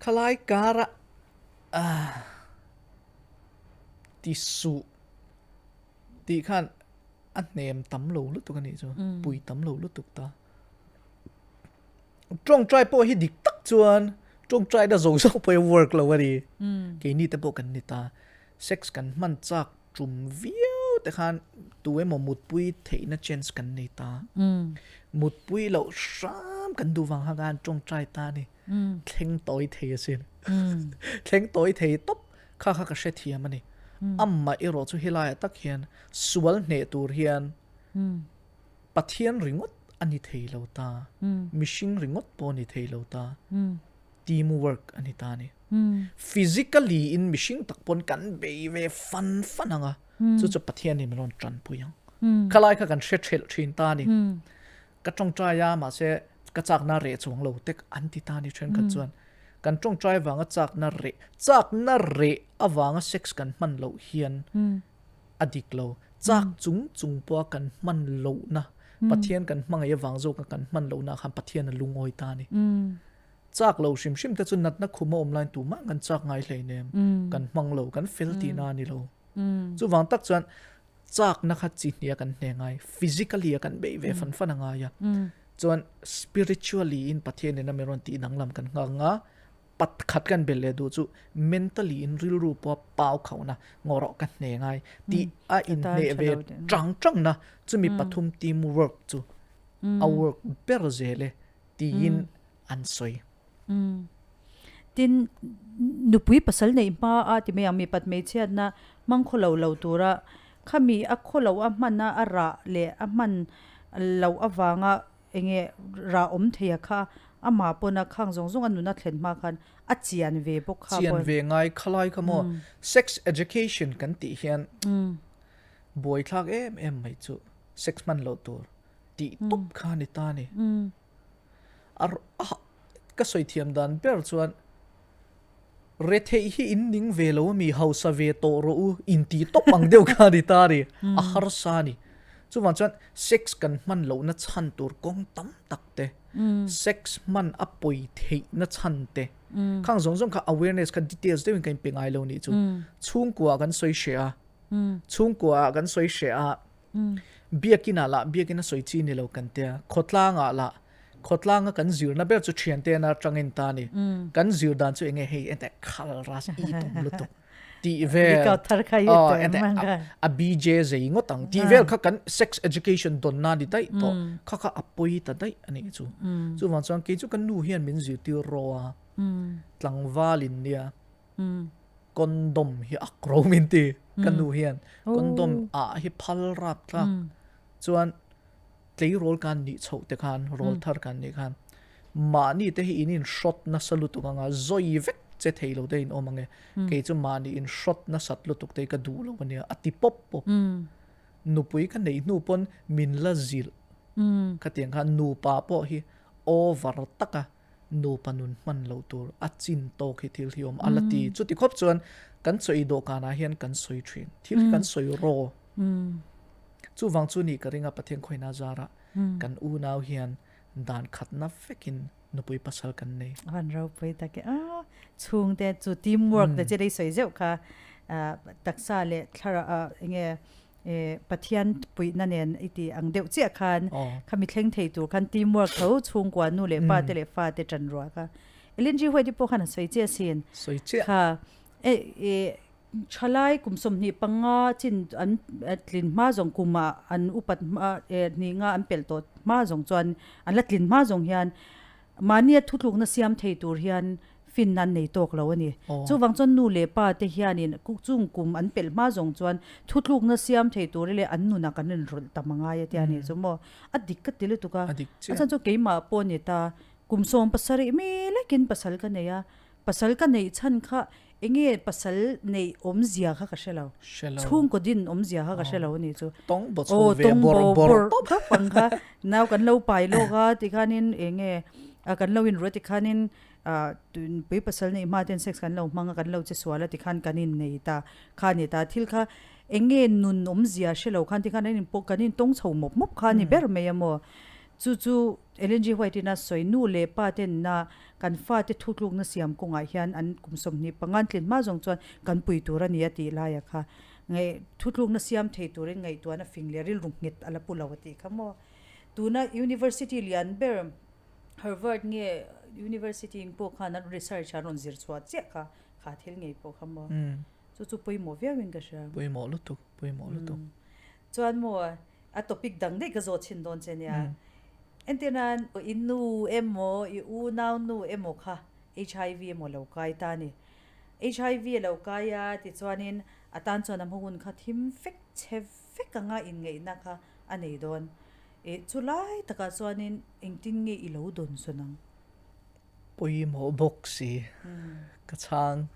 Khalai kara ti suh tih khan a hnem tam lo lutuk a nih chu pui tam lo lutuk ta. Tawngtai pawh hi dik tak chuan tawngtai na zo zo pawh hi work lo a ni. Keini te pawh kan ni ta. Sex kan hman chak tum viau te khan tu emaw mutpui theihna chance kan nei ta. Mutpui loh hram kan duh vang kha khan tawngtai ta a ni. Thleng tawi thei asin. Thleng tawi thei tawp kha kha ka hrethiam a ni. Amah erawh chu helaiah tak hian sual hneh tur hian Pathian ringawt a ni thei lo ta, mihring ringawt pawh a ni thei lo ta, team work a ni ta a ni. Physically in mihring tak pawn kan bei ve fan fan ang a, chu chu Pathian in min rawn tanpui ang. Khalai kha kan hre thelh thin ta a ni. Ka tawngtai a, mahse ka chakna reh chuang lo tek an ti ta a ni thenkhat chuan. Kan tawngtai vanga chakna reh, chakna reh avanga sex kan hman loh hian a dik lo. Chak chung chung pawha kan hman lohna, Pathian kan hmangaih avang zawka kan hman lohna khan Pathian a lungawi ta a ni. Chak lo hrim hrim te chu natna khum a awm laiin tumah kan chak ngai hleinem, kan hmang lo, kan fel tihna a ni lo. Chuvang tak chuan chakna kha chi hnih a kan hne ngai, physically a kan beih ve fan fan a ngai a. Chuan spiritually in Pathian in a mi rawn tih danglam kan nghak ang a, Pakhat kan bel leh duh chu mentally in rilru pawha pau khauhna ngawrawh ka hne ngai tih a inhneh ve tang tang na chumi pathum team work chu a work ber zel e tiin an sawi. Tin, nupui pasal neih hma a ti mai ang mipat hmeichhiatna hmang khawlo lo tura khami a khawlo a hman a a rah leh a hman loh avanga Enge rah awm thei a kha amah pawn a khang zawng zawng a nuna thlen hma khan a chian ve bawk kha Chian ve ngai khalai kha maw sex education kan tih hian buaithlak em em mai chu sex hman loh tur tih tawp kha a ni ta a ni. A ka sawi thiam dan ber chuan retheih hi in ning ve lo ami hausa ve tawh rawh u in tih tawp ang deuh kha a ni ta a ni a harsa a ni chuvang chuan sex kan hman lohna chhan tur kawng tam tak te sex hman a pawi theihna chhan te khang zawng zawng kha awareness kha details deuhin ka inpe ngai lo nih chu chhungkua kan sawi hreh a chhungkua kan sawi hreh a biakin ah lah biakin a sawi chi ni lo kan tia khawtlang ah lah Khawtlanga kan zirna ber chu thiante na atangin ta ni. Kan zir dan chu enge hei ente khal ras i tum lutuk tih vel. Oh ente a BJ zei ngawt ang tih vel kha kan sex education dawn na ni daih tawh. Kha kha a pawi ta daih a nih chu. Chuvang chuan kei chu ka nu hian min zirtir rawh a. Tlangval in nia condom hi ak ro min ti ka nu hian condom ah hi phal rap tlak chuan Tleirawl kan nih chhoh te khan, rawl thar kan nih khan mahni te hi in inhrawt nasa lutuk anga zawi vek che thei lo te in awm ang e. Kei chu mahni inhrawt nasat lutuk te hi ka duh lo ania a ti pawp pawp. Nupui ka neih hnu pawn min la zilh. Khatiang khan nupa pawh hi over taka nupa nun hman loh tur a chin tawk hi thil hi awm a la ti. Chuti khawp chuan kan chawi dawhkanah hian kan sawi thin. Thil hi kan sawi raw. Chuvang chu ni ka ring a Pathian khawina zarah kan unau hian dan khatna vekin nupui pasal kan nei. Van ropui tak e. A chhungte chu teamwork te che dei sawi zeuh kha taksa leh thlarau enge Pathian puihna nen i tih ang deuh chiah khan khami thleng thei tur khan teamwork tho chhungkua nu leh pa te leh fa te tan ruah kha Ellen G White pawh khan a sawi chiah asin. Sawi chiah. Kha e thalai kum 25 chin an tlin hma zawng kuma an upat hma hnih nga an pelh tawh hma zawng chuan an la tlin hma zawng hian Mahnia thutlukna siam thei tur hian finna an nei tawk lo a ni. Chuvang chuan nu leh pa te hianin chung kum an pelh hma zawng chuan thutlukna siam thei tur leh an nunah kan inrawlh tam a ngai a tia ni chu maw. A dik ka ti lutuk a. A chhan chu keimah pawh ni ta kum 17 mi lekin pasal ka nei a. Pasal ka neih chhan kha enge pasal neih awmzia kha ka hre lo. Chhungkaw din awmzia kha ka hre lo a ni chu. Tawng bo chho ve bawrh bawrh tawp ang kha. Nau kan lo pai lawk a tikhanin enge kan lo inruai tikhanin pui pasal neih hma ten sex kan lo hmang a kan lo che sual a tikhan kan innei ta kha a ni ta. Thil kha. Eng nge nun awmzia hre lo khan tikhan an in pawh kan in tawng chho mawp mawp kha a ni ber mai a maw. Chu chu Ellen G White in a sawi nu leh pa ten na kan fate thutlukna siam kawngah hian an kum 25 an tlin hma zawng chuan kan pui tur a ni a tih laia kha ngaih thutlukna siam thei turin ngaihtuahna fing leh rilru nghet a la pu lo a tih kha maw. Tuna University lian ber Harvard nge University in pawh khan an research an rawn zir chhuah chiah kha kha thil ngei pawh kha maw. Chu chu pawimawh viau in ka hria. Pawimawh lutuk, pawimawh lutuk. Chuan maw a topic dang daih ka zawh chhin dawn che nia. Entir nan i nu emaw i unau nu emaw kha HIV emaw lo kai ta a ni. HIV a lo kai a tichuanin a tan chuan a hma hun kha thim fek chhe vek anga inngeihna kha a nei dawn. E chulai takah chuanin engtin nge i lo dawn sawn ang? Pawimawh bawk si ka chhang.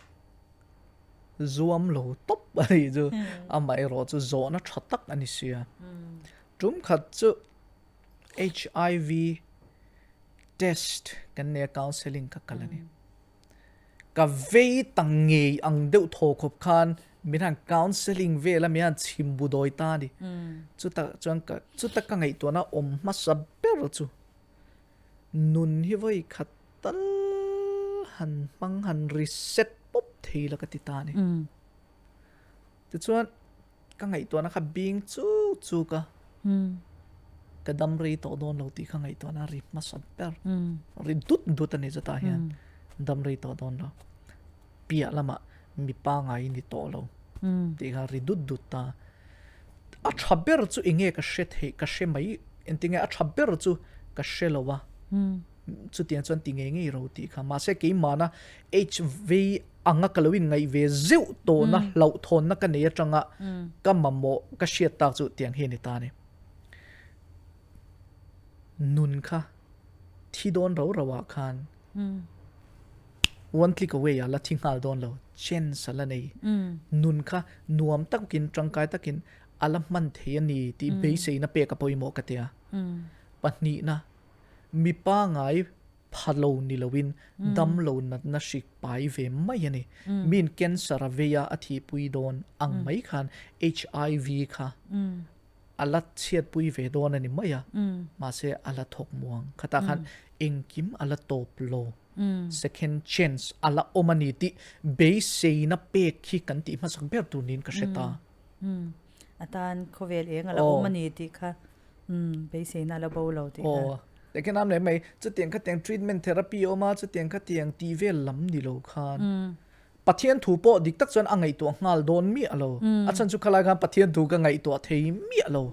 Zuam lo tawp a nih chu amaherawh chu zawhna tha tak a ni sia. Tum khat chu HIV test kan nei a counselling ka kal a ni. Ka vei ta ngei ang deuh thaw khawp khan min han counselling vel a min han chhim bu dawi ta a ni. Chuta chuan ka chuta ka ngaihtuahna awm hmasa ber chu Nun hi vawi khat tal han hmang han reset pawp thei la ka ti ta a ni. Tichuan ka ngaihtuahna kha bing chuk chuk a, ka dam rei tawh dawn lo tih kha ngaihtuahna ri hmasa ber, ri dut dut a ni chutah hian dam rei tawh dawn lo. Piah lamah mi pangai ni tawh lo tih kha ri dut dut ta. A tha ber chu enge ka hre theih ka hre mai engtinge a tha ber chu ka hre lo a chutiang chuan ti ngei ngei ro tih kha mahse keimahna HV anga ka lo in ngaih ve zeuh tawhna hlauhthawnna ka nei atanga ka mamawh ka hriat tak chu tiang hi a ni ta a ni. Nun kha thi dawn ro ro ah khan One click away a la thi nghal dawn lo, chance a la nei. Nun kha nuam takin, tangkai takin a la hman thei a ni tih beiseina pek a pawimawh ka ti a. Pahnihna, mi pangai pha lo ni loin dam lo natna hrik pai ve mai a ni. Miin cancer a vei a, a thihpui dawn ang mai khan HIV kha a la chhiatpui ve dawn a ni mai a, mahse a la thawk muang. Khatah khan engkim a la tawp lo, second chance a la awm a ni tih beiseina pek hi kan tih hmasak ber tur niin ka hre ta. A tan khawvel eng a la awm a ni tih kha beiseina a la bo lo tih kha. Lehkha nam leh mai, chutiang khatiang treatment therapy a awm a, chutiang khatiang tih vel lam ni lo khan. Pathian thu pawh dik tak chuan a ngaihtuah nghal dawn miah lo. A chhan chu khalai khan Pathian thu ka ngaihtuah thei miah lo.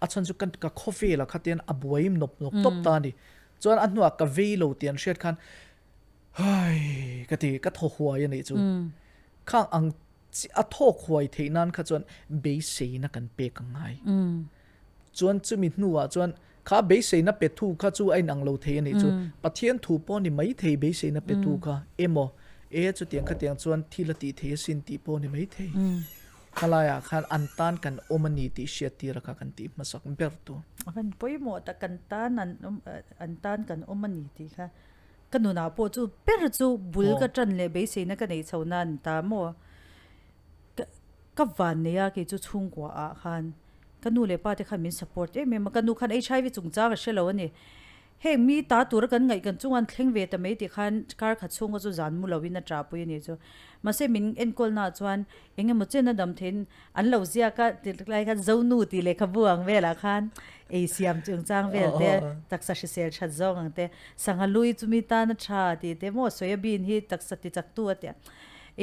A chhan chu ka khawvel ah khatian a buai nawp nawp tawp ta a ni. Chuan a hnuah ka vei lo tih an hriat khan hai ka ti ka thaw huai a nih chu. Khang ang a thawk huai theih nan kha chuan beiseina kan pek a ngai. Chuan chumi hnuah chuan kha beiseina pe thu kha chu a inang lo thei a nih chu. Pathian thu pawh ni mai thei beiseina pe thu kha emaw e chutiang khatiang chuan thil a tih thei asin tih pawh ni mai thei. Khalaiah khan an tan kan awm a ni tih hriattir a kha kan tih hmasak ber tur. A van pawimawh tak kan tan an awm an tan kan awm a ni tih kha ka nunah pawh chu ber chu bul ka tan leh beiseina ka neih chho nan ta maw. Ka ka van nei a kei chu chhungkua ah khan ka nu leh pa te khan min support em em a, ka nu khan HIV chungchang a hre lo a ni. Heng mi ta tura kan ngaih kan chunga an thleng ve ta mai tih khan kar khat chhunga chu zan mu loin a ṭah pui a nih chu. Mahse min enkawl naah chuan eng emaw chen a dam theiin an lo ziak a ti lai khan Zonu tih lehkhabu ang velah khan ei siam chungchang vel te taksa hrisel that zawng ang te sangha lui chu mi tan a ṭha tih te maw soyabean hi taksa ti chak tu a tia.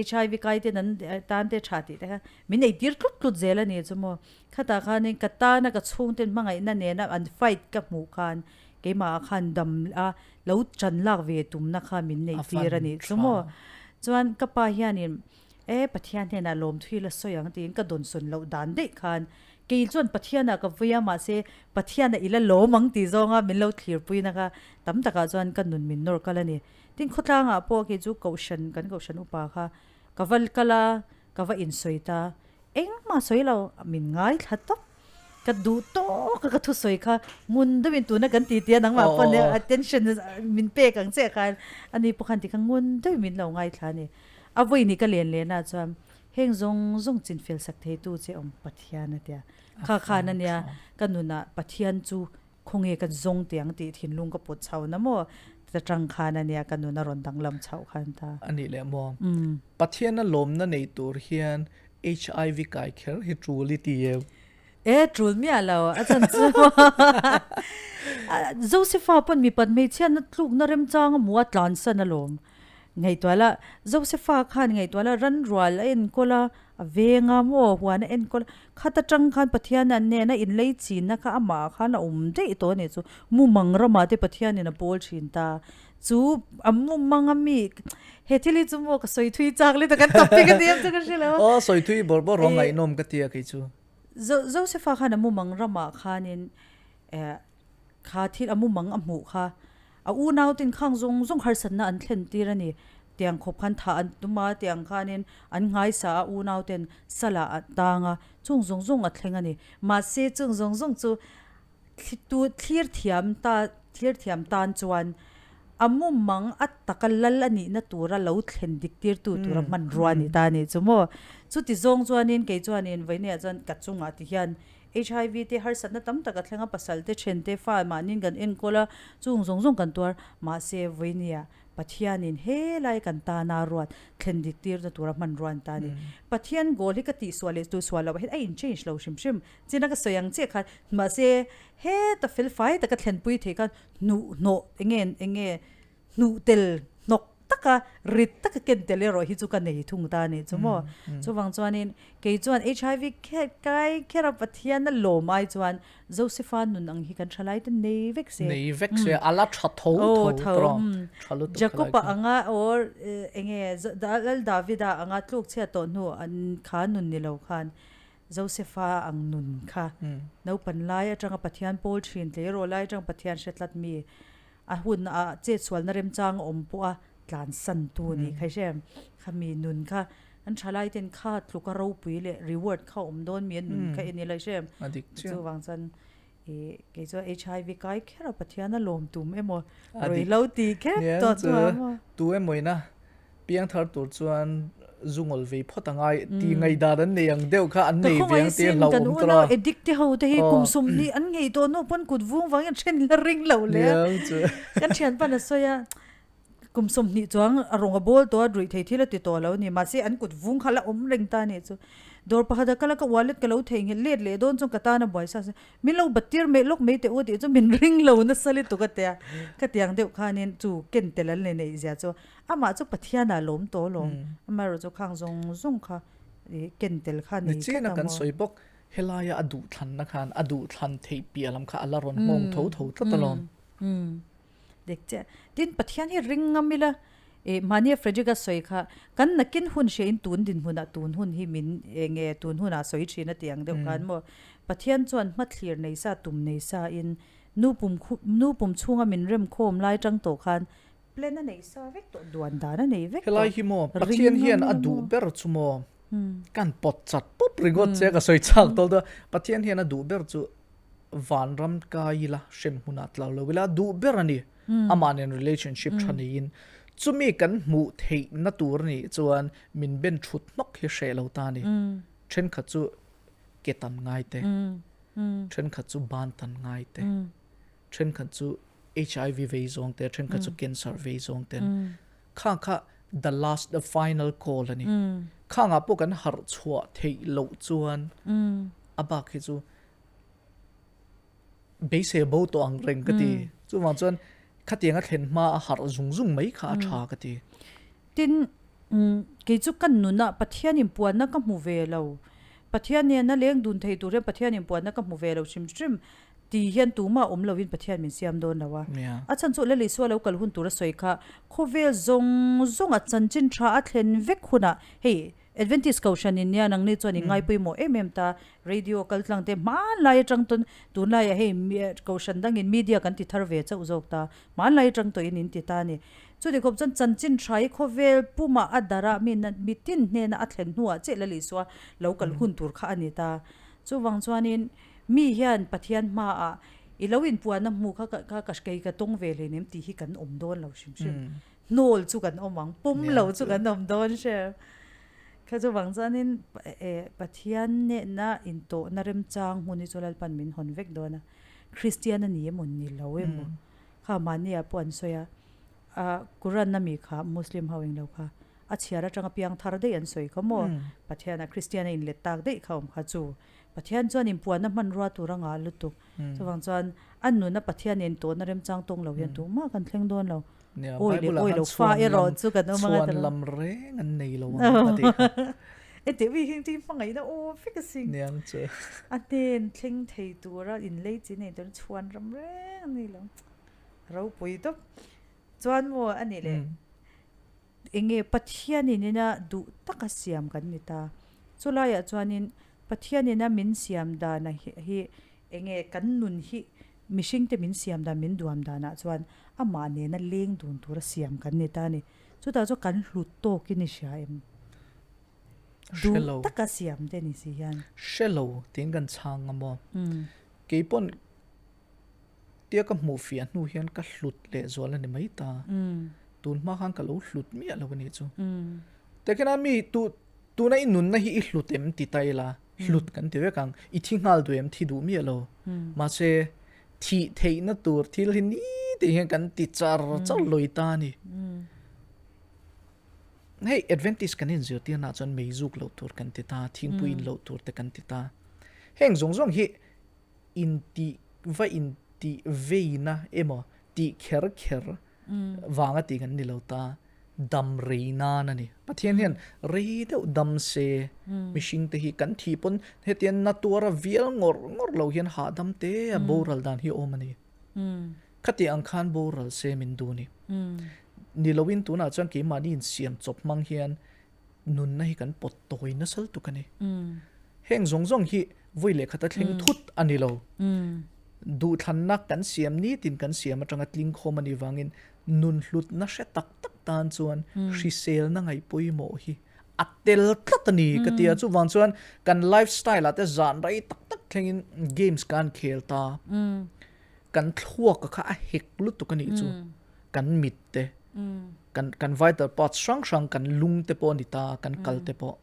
HIV kai ten an tan te tha tih te kha min ei tir tlut tlut zel a ni chu maw. Khatah khanin ka tana ka chhungten hmangaihna nena an fight ka hmuh khan keimah ah khan dam a lo chan lak ve tumna kha min neih tir a ni chu maw. Chuan ka pa hianin e Pathian hnenah lawmthui la sawi ang tiin ka dawnsawn loh dan daih khan kei chuan Pathianah ka vui a mahse Pathianah i la lawm ang tih zawnga min lo thlirpuina kha tam takah chuan ka nun min nawr kal a ni. Tin khawtlangah pawh khi chu kohhran kan kohhran upa kha ka va kal a, ka va insawi ta, engmah sawi lo min ngaithla tawp, ka duh tawk a ka thusawi kha ngun deuhin tuna kan ti tia nangmah pawn attention min pek ang che khan ani pawh khan tikhan ngun deuhin min lo ngaithla a ni. A vawi ni ka len lehna chuan. Heng zawng zawng chinfel sak theitu che awm Pathian a tia. Kha khan a nia ka nunah Pathian chu khawnge ka zawng tiang tih thinlung ka put chho na maw? Ta tang khan a nia ka nun a rawn danglam chhoh khan ta. A nih leh maw? Pathian a lawmna nei tur hian HIV kai kher hi tul i ti em? E, tul miah lo, a chan chu Josefa pawn mipat hmeichhiatna tlukna remchang a hmu a tlansan alawm. Ngaihtuah la, Josefa khan ngaihtuah la ran rual a enkawl a, a veng a maw huan a enkawl a, khat atang khan Pathian an nena inlei chinna kha amah khan a awm daih tawh a nih chu. Mumang ramah te Pathianin a pawl thin ta. Chu a mumang a mi, he thil hi chu maw ka sawi thui chak le ta kan topic a ni em chu ka hre lo a. Aw sawi thui bawrh bawrh rawng ngaihnawm ka ti a kei chu. Josefa khan a mumang ramah khanin eh kha thil a mumang a hmuh kha A unaute'n khang zawng zawng harsatna an thlen tir a ni. Tiang khawp khan thah an tum a, tiang khanin an nghaisa a, unaute'n salah a tang a, chung zawng zawng a thleng a ni. Mahse, chung zawng zawng chu thlitu thlir thiam ta thlir thiam tan chuan a mumang a taka lal a nihna tura lo thlen dik tirtu tura hmanrua a ni ta a nih chu maw. Chuti zawng chuanin kei chuanin vawinia chuan ka chungah ti hian HIV te harsatna tam tak a thleng a, pasal te, then te, fa mahniin kan enkawl a, chung zawng zawng kan tuar. Mahse, vawinia Pathianin helai kan tana ruat thlen dik tirna tura hmanrua an ta a ni. Pathian goal hi ka tihsual leh tuhsual loh ah hian a in change lo hrim hrim. China ka sawi ang chiah khan mahse heta felfai taka thlenpui thei khan hnuhnawh enge enge hnuh tel hnawk taka rit taka ken tel erawh hi chu ka nei thung ta a nih chu maw. Chuvang chuanin kei chuan HIV kai khera Pathian a lawm ai chuan Josefa nun ang hi kan tha lai te nei vek se. Nei vek se a la tha tho tho tawh tha lutuk Jacob-a anga or enge Lal Davida anga tluk chhiat tawh hnu an kha nun ni lo khan Josefa ang nun kha naupan lai atanga Pathian pawl thin tleirawl lai atanga Pathian hre tlat mi A hun ah chetsualna remchang a awm pawh a tlansan tu a nih kha i hre em? Khami nun kha an thalai ten kha tluk a ropui leh reward kha a awm dawn mi a nun kha en ila i hre em? A dik chiah. Chuvang chuan ih kei chuan HIV kai kher a Pathian a lawm tum emaw ruihhlo ti kher tawh chu a maw? Tu emaw ina Piangthar tur chuan zu ngawl vei phawt a ngai ti ngaihdan an nei ang deuh kha an nei ve ang tih a hlauhawm tura. Kan unau addict te ho te hi kum sawmhnih an ngei tawh hnu pawn kut vung vangin then la ring lo le. Kan thianpan a sawi a, kum 20 chuang a rawng a bawl tawh a, ruih thei thil a ti tawh lo a ni. Mahse an kut vung kha la awm reng ta a nih chu. Dawr pakhat a kal a, ka wallet ka lo theihnghilh let leh dawn chuan ka tan a buai sa a. Min lo bat tir meh lawk mai teh u tih chu min ring lo nasa lutuk a tia. Ka tiang deuh khanin chu ken tel an le neih zia chu Amah chu Pathian ah lawm tawh alawm. Amaherawh chu khang zawng zawng kha ken tel kha nei tlat a maw. Nichina kan sawi bawk, helaia a duhthlanna khan a duhthlan theih piah lam kha a la rawn nghawng tho tho tlat alawm. Dik chiah. Tin, Pathian hi ring ngam ila, mahnia Frederick-a sawi kha, kan nakin hun hria in tun dinhmunah tun hun hi min enge tun hunah sawi thin a tih ang deuh khan maw. Pathian chuan hmathlir nei sa tum nei sa in nu pum nu pum chhunga min remkhawm lai tang tawh khan Plan a nei sa vek tawh, duan dan a nei vek tawh. Helai hi maw, Pathian hian a duh ber chu maw, kan pawt chat pawp ringawt che ka sawi chak tawlh dawn. Pathian hian a duh ber chu vanram kai ila, hrem hmunah tlo lo ila, a duh ber a ni. Amah nen relationship tha niin. Chumi kan hmuh theihna tur a nih chuan min ben thut hnawk hi hreh lo ta a ni. Thenkhat chu ke tan ngai te, thenkhat chu ban tan ngai te, thenkhat chu HIV vei zawng te, thenkhat chu cancer vei zawng ten. Khang kha the last, the final call a ni. Khangah pawh kan harh chhuah theih loh chuan a bak hi chu beisei bo tawh ang reng ka ti. Chuvang chuan khatiang a thlen hma a harh zung zung mai kha a tha ka ti. Tin, kei chu ka nunah Pathian inpuanna ka hmu ve lo. Pathian nena leng dun thei tur hian Pathian inpuanna ka hmu ve lo hrim hrim. Ti hian tumah awm lovin Pathian min siam dawn lo a. A chhan chu Lal Isua lo kal hun tur a sawi kha, khawvel zawng zawnga chanchin tha a thlen vek hunah, hei Adventist Kohhran in nia nangni chuan i ngai pawimawh em em ta, radio kal tlang te hmanlai atang tawn tunlaiah hei Kohhran dangin media kan ti thar ve chauh zawk ta, hmanlai atang tawhin in ti ta a ni. Chuti khawp chuan chanchin tha hi khawvel pumah a darah mi mitin hnena a thlen hnuah chiah Lal Isua lo kal hun tur kha a ni ta. Chuvang chuanin Mi hian Pathian hmaah i lo inpuanna hmu kha ka ka kei ka tawng ve hleinem tih hi kan awm dawn lo hrim hrim. Hnawl chu kan awm ang, pawm lo chu kan awm dawn hre. Kha chuvang chuanin Pathian nehna intawhna remchang hmun hi chu Lalpan min hawn vek dawn a, Kristian a ni emaw ni lo emaw kha mahniah pawh an sawi a, Quran a mi kha Muslim ho englo kha a chhiar atanga piang thar daih an sawi kha maw Pathian a Kristian a inlet tak daih kha awm kha chu Pathian chuan inpuanna hmanrua tur a ngah lutuk chuvang chuan a nuna Pathian intawhna remchang tawng lo hian tumah kan thleng dawn lo. Nia, Awi leh Bible ah awi khan lo fa chhuan erawh lam chu kan awm anga chhuan ta lo. lam reng an nei lo ang a tih kha. E teh ui heng chu hmangaihna aw vek a sing. Nia ang chu. A hnen thleng thei tura inlei chi nei tur chhuan ram reng an nei lo. Ropui tawp. Chuan maw a nih leh enge Pathianin ina duh taka siam kan ni ta. Chulaiah chuanin Pathianin a min siam dana hi enge kan nun hi Mihringte min siam dan, min duam danah chuan amah nena leng dun tura siam kan ni ta a ni. Chutah chuan kan hlut tawkin i hria em? Duh taka siam te ni si hian. Hre lo tiin kan chhang a maw? Kei pawn tia ka hmuh fiah hnu hian ka hlut lehzual a ni mai ta. Tun hma khan ka lo hlut miah lo a nih chu. Tekina mi tu tuna i nunna hi i hlut em ti ta ila, hlut kan ti vek ang, i thi nghal duh em thi duh miah lo. Mahse, thih theihna tur thil hi ni tih hian kan ti char char lawih ta a ni. Hei Adventist kan inzirtirnaah chuan mei zuk loh tur kan ti ta, thingpui in loh tur te kan ti ta. Heng zawng zawng hi intih va intih veina emaw tih kher kher vanga tih kan ni lo ta, dam rei nan a ni. Pathian hian rei deuh dam se mihring te hi kan thih pawn hetiang na tuara vial ngawr ngawr lo hian hahdam te a boral dan hi awm a ni. Khati ang khan boral se min duh ni. Ni loin tunah chuan keimahni insiam chawp hmang hian nunna hi kan pawt tawi nasal tuk a ni. Heng zawng zawng hi vawi leh khata thleng thut a ni lo. Duhthlanna kan siam nitin kan siam atanga tling khawm a nih vangin nun hlutna hre tak tak tan chuan hriselna ngaih pawimawh hi a tel tlat a ni ka ti a. Chuvang chuan kan lifestyle ah te zan rei tak tak thlengin games kan khel ta. Kan thluak kha a hek lutuk a nih chu. Kan mit te, kan kan vital parts hrang hrang kan lung te pawh a ni ta, kan kal te pawh.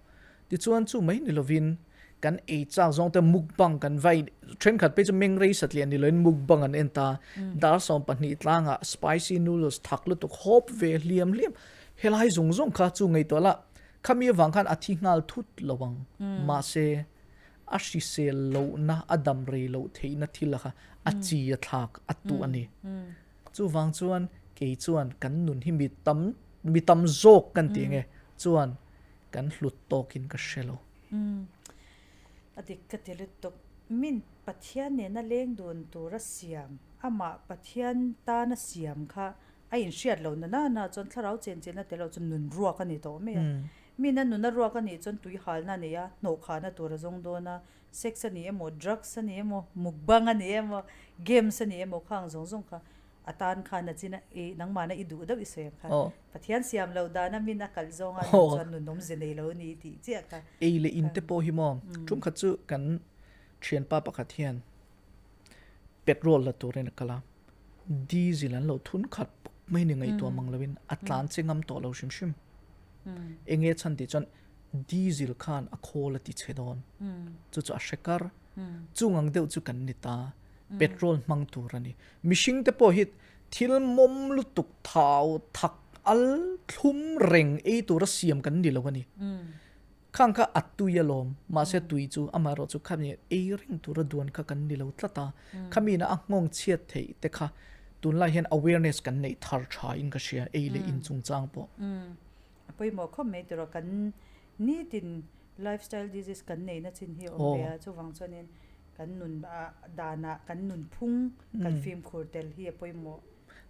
Tichuan chu mai ni lovin kan ei chak zawng te mukbang kan vai thenkhat phei chu meng rei satliah ni loin mukbang an en ta. Dar 12 tlangah spicy noodles thak lutuk hawp ve hliam hliam helai zawng zawng kha chu ngaihtuah lah khami avang khan a thi nghal thut lo ang. Mahse a hrisel lohna a dam rei loh theihna thil a kha a chi a thlak a tuh a ni. Chuvang chuan kei chuan kan nun hi mi tam mi tam zawk kan tih nge chuan kan hlut tawkin ka hre lo. A dik ka ti lutuk. Min Pathian nena leng dun tura siam, amah Pathian tana siam kha a inhriat lo na nana chuan thlarau chen chenna tel lo chuan nun ruak a ni tawh mai a. Min a nuna ruak a nih chuan tui halna a nei a, hnawhkhahna tur a zawng dawn a, sex a ni emaw, drugs a ni emaw, mukbang a ni emaw, games a ni emaw khang zawng zawng kha a tan khan a chin a, i nangmahna i duh deuh i sawi ang khan Pathian siam loh dana min a kalh zawnga nun chuan nun awmze nei lo a ni tih chiah kha. Ei leh in te pawh hi maw, tumkhat chu kan thianpa pakhat hian petrol la turin a kal a, diesel an lo thun khat pawp mai ni ngaihtuah mang loin a tlan che ngam tawh lo hrim hrim. Enge chhan tih chuan diesel khan a khawl a ti chhe dawn. Chu chu a hre kar. Chung ang deuh chu kan ni ta. Petrol hmang tur a ni. Mihring te pawh hi thil mawm lutuk thau thak al thlum reng ei tura siam kan ni lo a ni. Khang kha a tui alawm, mahse tui chu amaherawh chu khami ei reng tura duan kha kan ni lo tlat a, khami na a nghawng chhiat theih te kha tunlai hian awareness kan neih thar tha in ka hria ei leh in chungchang pawh. A pawimawh khawp mai tawrh a, kan nitin lifestyle disease kan neihna chin hi a awm ve a, chuvang chuanin kan nun danah kan nunphung kan fimkhur tel hi a pawimawh.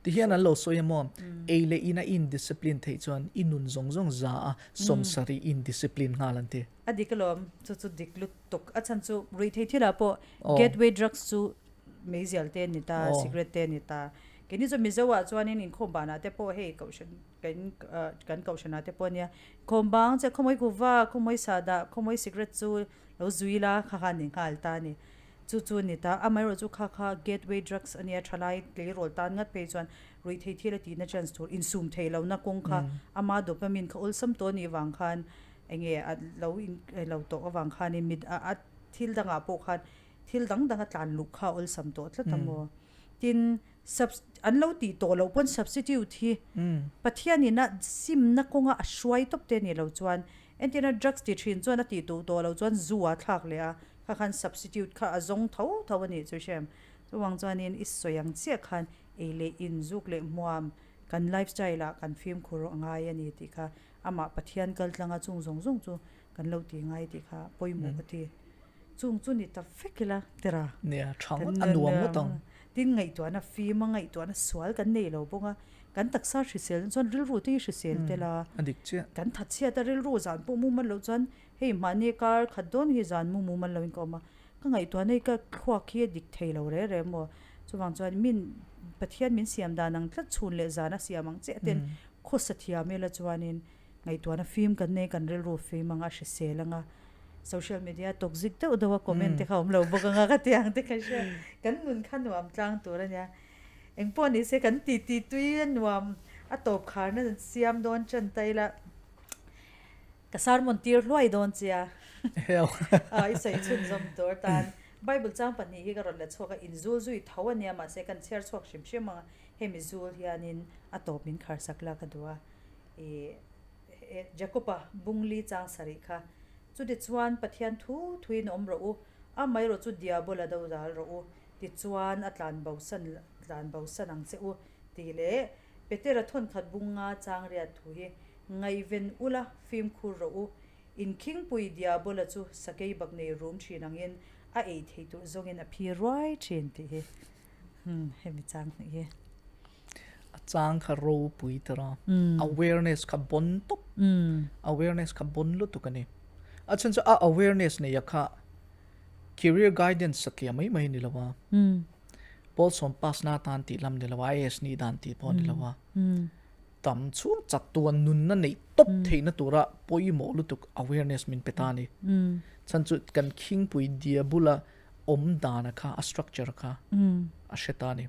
Ti hian an lo sawi a maw? Ei leh in a indiscipline theih chuan i nun zawng zawng za a sawmsarih indiscipline nghal an ti. A dik alawm, chu chu dik lutuk. A chhan chu ruihtheih thilah pawh gateway drugs chu meizial te a ni ta, cigarette te a ni ta. Keini chu Mizo ah chuanin inkhawm banah te pawh hei kohhran kan kan kohhranah te pawh ania khawm bang che khawmawi kuva, khawmawi sahdah, khawmawi cigarette chu lo zui la kha kha ni nghal ta a ni. Chu chu a ni ta. Amaherawhchu kha kha gateway drugs a nia, thalai tleirawl tan ngat phei chuan ruihtheih thil a tihna chance tur insum theih lohna kawng kha ama dopamine kha awlsam tawh a nih vang khan Enge a lo in lo tawh avang khanin mit a a thil dangah pawh khan thil dang dang a tlan luh kha a awlsam tawh tlat a maw. Tin, subs an lo tih tawh loh pawn substitute hi Pathianin a simna kawnga a hruai tawp te a nih loh chuan entirna drugs ti thin chuan a tih duh tawh loh chuan zu a thlak leh a, kha khan substitute kha a zawng tho tho a nih chu hrem. Chuvang chuanin i sawi ang chiah khan ei leh in zuk leh hmuam kan lifestyle ah kan fimkhur a ngai a ni tih kha Amah Pathian kal tlanga chung zawng zawng chu kan lo ti ngai tih kha pawimawh ka ti. Chung chu ni ta vek ila tira. Nia, tha ngawt, a nuam ngawt ang. Tin, ngaihtuahna fim a, ngaihtuahna sual kan nei lo bawk a, kan taksa hrisel chuan rilru te hi hrisel tel a. A dik chiah. Kan thatchhiat a rilru zan pawh mumal loh chuan hei mahni kar khat dawn hi zan mu mumal loin ka awm a, ka ngaihtuahna hi ka thluak hi a dik thei lo re re maw. Chuvang chuan min Pathian min siam dan ang tlat chhun leh zan a siam ang chiah ten Khawsa thiam ila chuanin ngaihtuahna fim kan nei, kan rilru fim anga a hrisel anga social media toxic deuh deuh a comment te kha awm lo bawk anga ka ti ang te ka hria. Kan nun kha nuam tlang tur a nia. Engpawh ni se kan ti ti tui a nuam a tawp kharna siam dawn tan ta ila ka sermon tir hluai dawn chia. I sawi chhunzawm tur tan Bible chang pahnih hi ka rawn la chhuak a, inzul zui tho a nia mahse kan chhiar chhuak hrim hrim anga. Hemi zul hianin a tawp min kharsak la ka duh a, i Jakob-a bungli chang sarih kha, Chutichuan Pathian thu thuin awm rawh u, amaherawh chu Diabola do zal rawh u, tichuan a tlan bosan tlan bosan ang che u, tih leh Petera thawnkhat bunga chang riat thu hi ngaihven ula fimkhur rawh u, inkhingpui Diabola chu sakei bak nei rum thin angin a ei thei tur zawngin a phi ruai thin tih hi. Hmm, hemi chang hnih hi. A chang kha ropui tara. Awareness kha bon top. Awareness kha bon lutuk ani. A chhan chu a awareness nei a kha career guidance satliah mai mai ni lo a. Pawl sawm pass na tan tih lam ni lo a, IAS nih dan tih pawh ni lo a. Tam chhung chat tuan nunna neih top theihna tura pawimawh lutuk awareness min pe ta ni. Chhan chu kan khingpui diabula awm dana kha a structure kha a hre ta ni.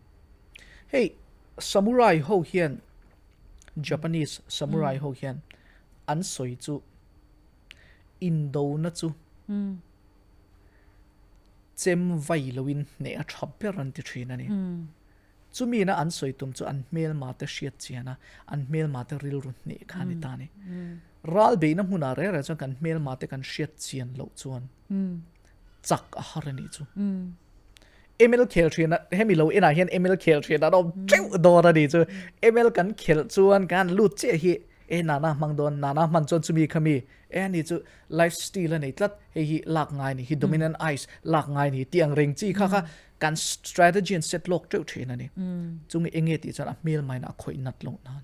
Hei samurai ho hian Japanese samurai ho hian an sawi chu indona chu chem vai loin hneh a tha ber an ti thin a ni. Chumi na an sawi tum chu an hmelma te hriat chian a, an hmelma te rilru hneh kha a ni ta a ni. Ral beihna hmunah reng reng chuan kan hmelma te kan hriat chian loh chuan chak a har a nih chu. ML khel thin a, hemi lo enah hian ML khel thin an awm teuh dawn a nih chu. ML kan khelh chuan kan lut chiah hi e nana hmang dawn, nana hman chuan chumi khami e ani chu life steal a nei tlat, hei hi lak ngai a ni hi, dominant ice lak ngai a ni tih ang reng chi kha kha kan strategy an set lawk teuh thin a ni. Chungi enge tih chuan a hmel maina a khawih nat loh nan.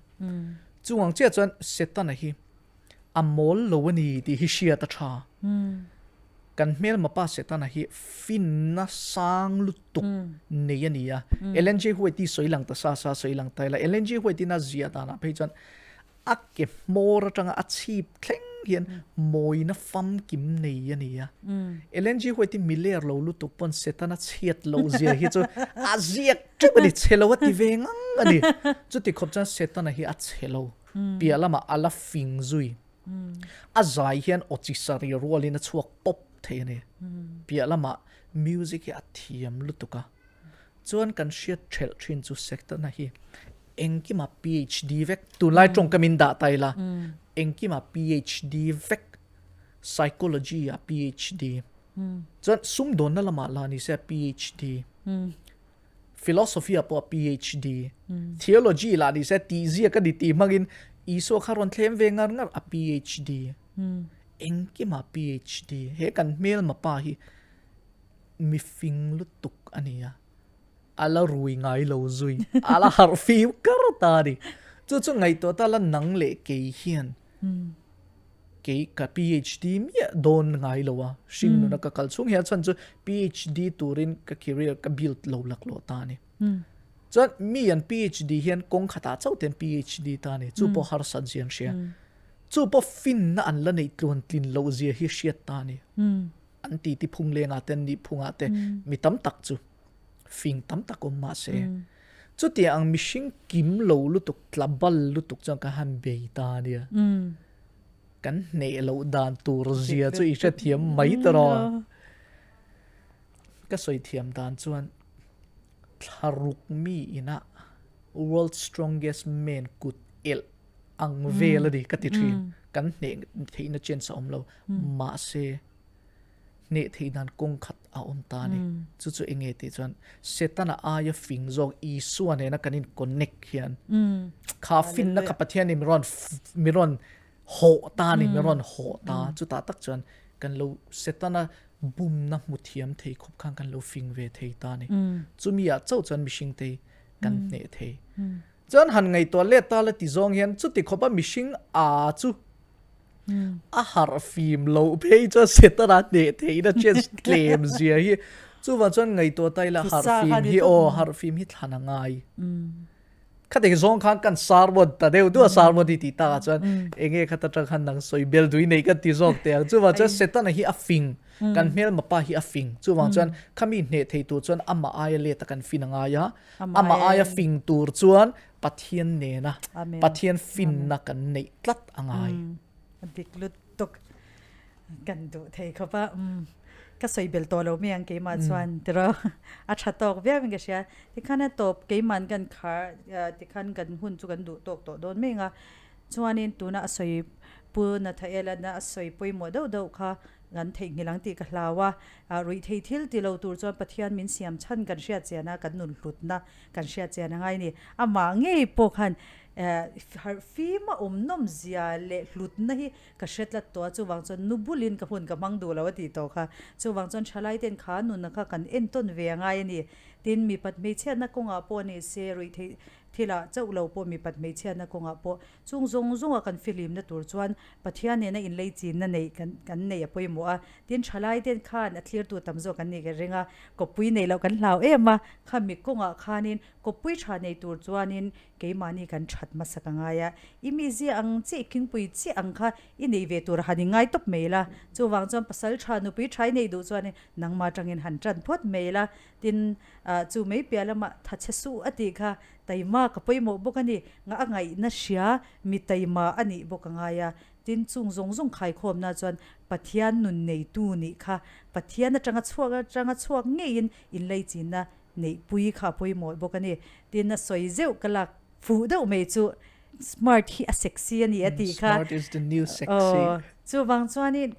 Chung ang chiah chuan Setana hi a mawl lo a ni tih hi hriat a tha. Kan hmel mapa Setana hi finna sang lutuk nei a ni a. Ellen G. White i sawi lang ta sa sa sawi lang ta ila. Ellen G. White ina zia danah phei chuan a ke hmawr atanga a chhip thleng hian mawina famkim nei a ni a. Ellen G. White hi miler lo lutuk pawn Setana chhiat loh zia hi chu a ziak teuh a ni, chhe lo a ti ve ngang a ni. Chuti khawp chuan Setana hi a chhe lo, piah lamah a la fing zui. A zai hian aw chi sari rualin a chhuak pawp thei a ni. Piah lamah music hi a thiam lutuk a. Chuan kan hriat thelh thin chu Setana hi engkima PhD vek, tunlai tawngkam in dah ta ila, engkima PhD vek, psychology ah PhD, chuan sumdawnna lamah lah ni se PhD, philosophy ah pawh PhD, theology lah ni se tihziak a ni tih hmangin Isua kha rawn thlem ve ngar ngar a PhD, engkima PhD, he kan hmelma pa hi mi fing lutuk a ni a, a la rui ngai lo zui, a la harh fim kar ta a ni. Chu chu ngaihtuah ta la nang leh kei hian kei ka PhD miah dawn ngai lo a, hring nuna ka kal chhung hian chuan chu PhD turin ka career ka build lo laklawh ta a ni. Chuan mi an PhD hian kawng khatah chauh te an PhD ta a ni, chu pawh harsat zia an hria. Chu pawh finna an la neih tluan tlin loh zia hi hriat ta a ni. An ti ti phung lengah te an nih phungah te mi tam tak chu fing tam tak awm mah se chutiang ang mihring kim lo lutuk tla bal lutuk chuan ka han bei ta ania. Kan hneh loh dan tur zia chu i hrethiam mai ta rawh. Ka sawi thiam dan chuan thlaruk mi ina World Strongest Man kut elh ang vel a ni ka ti thin. Kan hneh theihna chance a awm lo. Mahse, hneh theih dan kawng khat a awm ta a ni. Chu chu eng nge tih chuan Setana aia fing zawk Isua nena kan in connect hian kha finna kha Pathianin mi rawn mi rawn hawh ta a ni, mi rawn hawh ta. Chutah tak chuan kan lo Setana bumna hmu thiam thei khawp khan kan lo fing ve thei ta a ni. Chumi ah chauh chuan mihring te kan hneh thei. Chuan han ngaihtuah let ta la ti zawng hian chuti khawpa mihring a chu a harh fim loh phei chuan Setana hneh theihna chance tlem zia hi chuvang chuan ngaihtuah ta ila harh fim hi aw harh fim hi thlan a ngai. Khati zawng khan kan sermon ta deuh duh a sermon hi tih takah chuan enge khata tang khan nang sawi bel dui nei kan ti zawk teh ang chuvang chuan Setana hi a fing kan hmelma pa hi a fing chuvang chuan khami hneh thei tur chuan amah aia let a kan fin a ngai a amah aia fing tur chuan Pathian nena Pathian finna kan neih tlat a ngai. A dik lutuk kan duh thei khawp a ka sawi bel tawh lo mai ang keimah chuan tiraw a tha tawk viau in ka hria tikhan a tawp keiman kan khar tikhan kan hun chu kan duh tawk tawh dawn mai ang a chuanin tuna a sawi Pu Nathaela na a sawi pawimawh deuh deuh kha kan theihnghilh ang tih ka hlau a ruih thei thil ti lo tur chuan Pathian min siam chhan kan hriat chian a kan nun hlutna Kan hriat chian a ngai ni. Amah ngei pawh khan harh fim a awm nawm zia leh hlutna hi ka hre tlat tawh a, chuvang chuan nu bulin ka hun ka hmang duh lo a tih tawh kha. Chuvang chuan thalai ten kha nunna kha kan entawn ve a ngai a ni. Tin, mipat hmeichhiatna kawngah pawh ni se, ruihtheih thilah chauh lo pawh mipat hmeichhiatna kawngah pawh Chung zawng zawnga kan fihlimna tur chuan Pathian nena inlei chinna neih kan kan neih a pawimawh a. Tin, thalai ten khan a thlirtu tam zawk an nih ka ring a, kawppui neih loh kan hlau em a, khami kawngah khanin kawppui tha nei tur chuanin keimahni kan that hmasa ka ngai a. I mizia ang chiah, i khingpui chiah ang kha i nei ve tur han i ngai tawp mai la. Chuvang chuan pasal tha, nupui tha i neih duh chuanin nangmah atangin han tan phawt mai la. Tin, chu mai piah lamah tha chhe suh a tih kha taima ka pawimawh bawk a ni. Nga a ngaihna hria mi taima a nih bawk a ngai a. Tin, chung zawng zawng khaikhawmna chuan Pathian nun neitu nih kha Pathian atanga chhuak atanga chhuak ngeiin inlaichinna neihpui kha a pawimawh bawk a ni. Tin, a sawi zeuh ka lak fuh deuh mai chu smart hi a sexy a ni a tih kha. Smart is the new sexy. Chuvang chuanin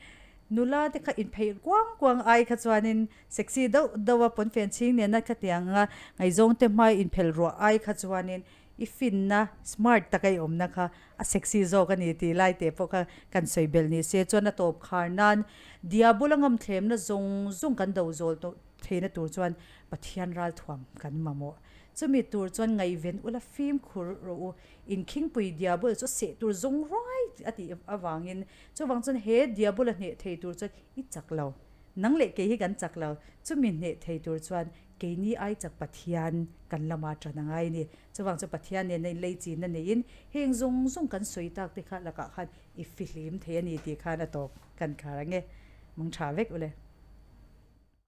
nula te kha inpheih kuang kuang ai kha chuanin Sexy deuh deuh a pawnfen chhing nena ka ti ang a, ngaihzawng te hmai inphelh ruah ai kha chuanin i finna smart taka i awmna kha a sexy zawk a ni tih lai te pawh kha kan sawi belh ni se chuan a tawp khar nan diabula ngamthlemna zawng zawng kan do zawl tawh theihna tur chuan Pathian ralthuam kan mamawh. Chumi tur chuan ngaihven ula fimkhur rawh u, inkhingpui diabul chu seh tur zawng ruai a tih avangin chuvang chuan he diabula hneh thei tur chuan i chak lo. Nang leh kei hi kan chak lo. Chumi hneh thei tur chuan keini ai chak Pathian kan lama tan a ngai a ni. Chuvang chu Pathian nena inlei chinna neiin heng zawng zawng kan sawi tak te kha lakah khan i fihlim thei a ni tih khan a tawp kan khar ang e. Mangtha vek ule.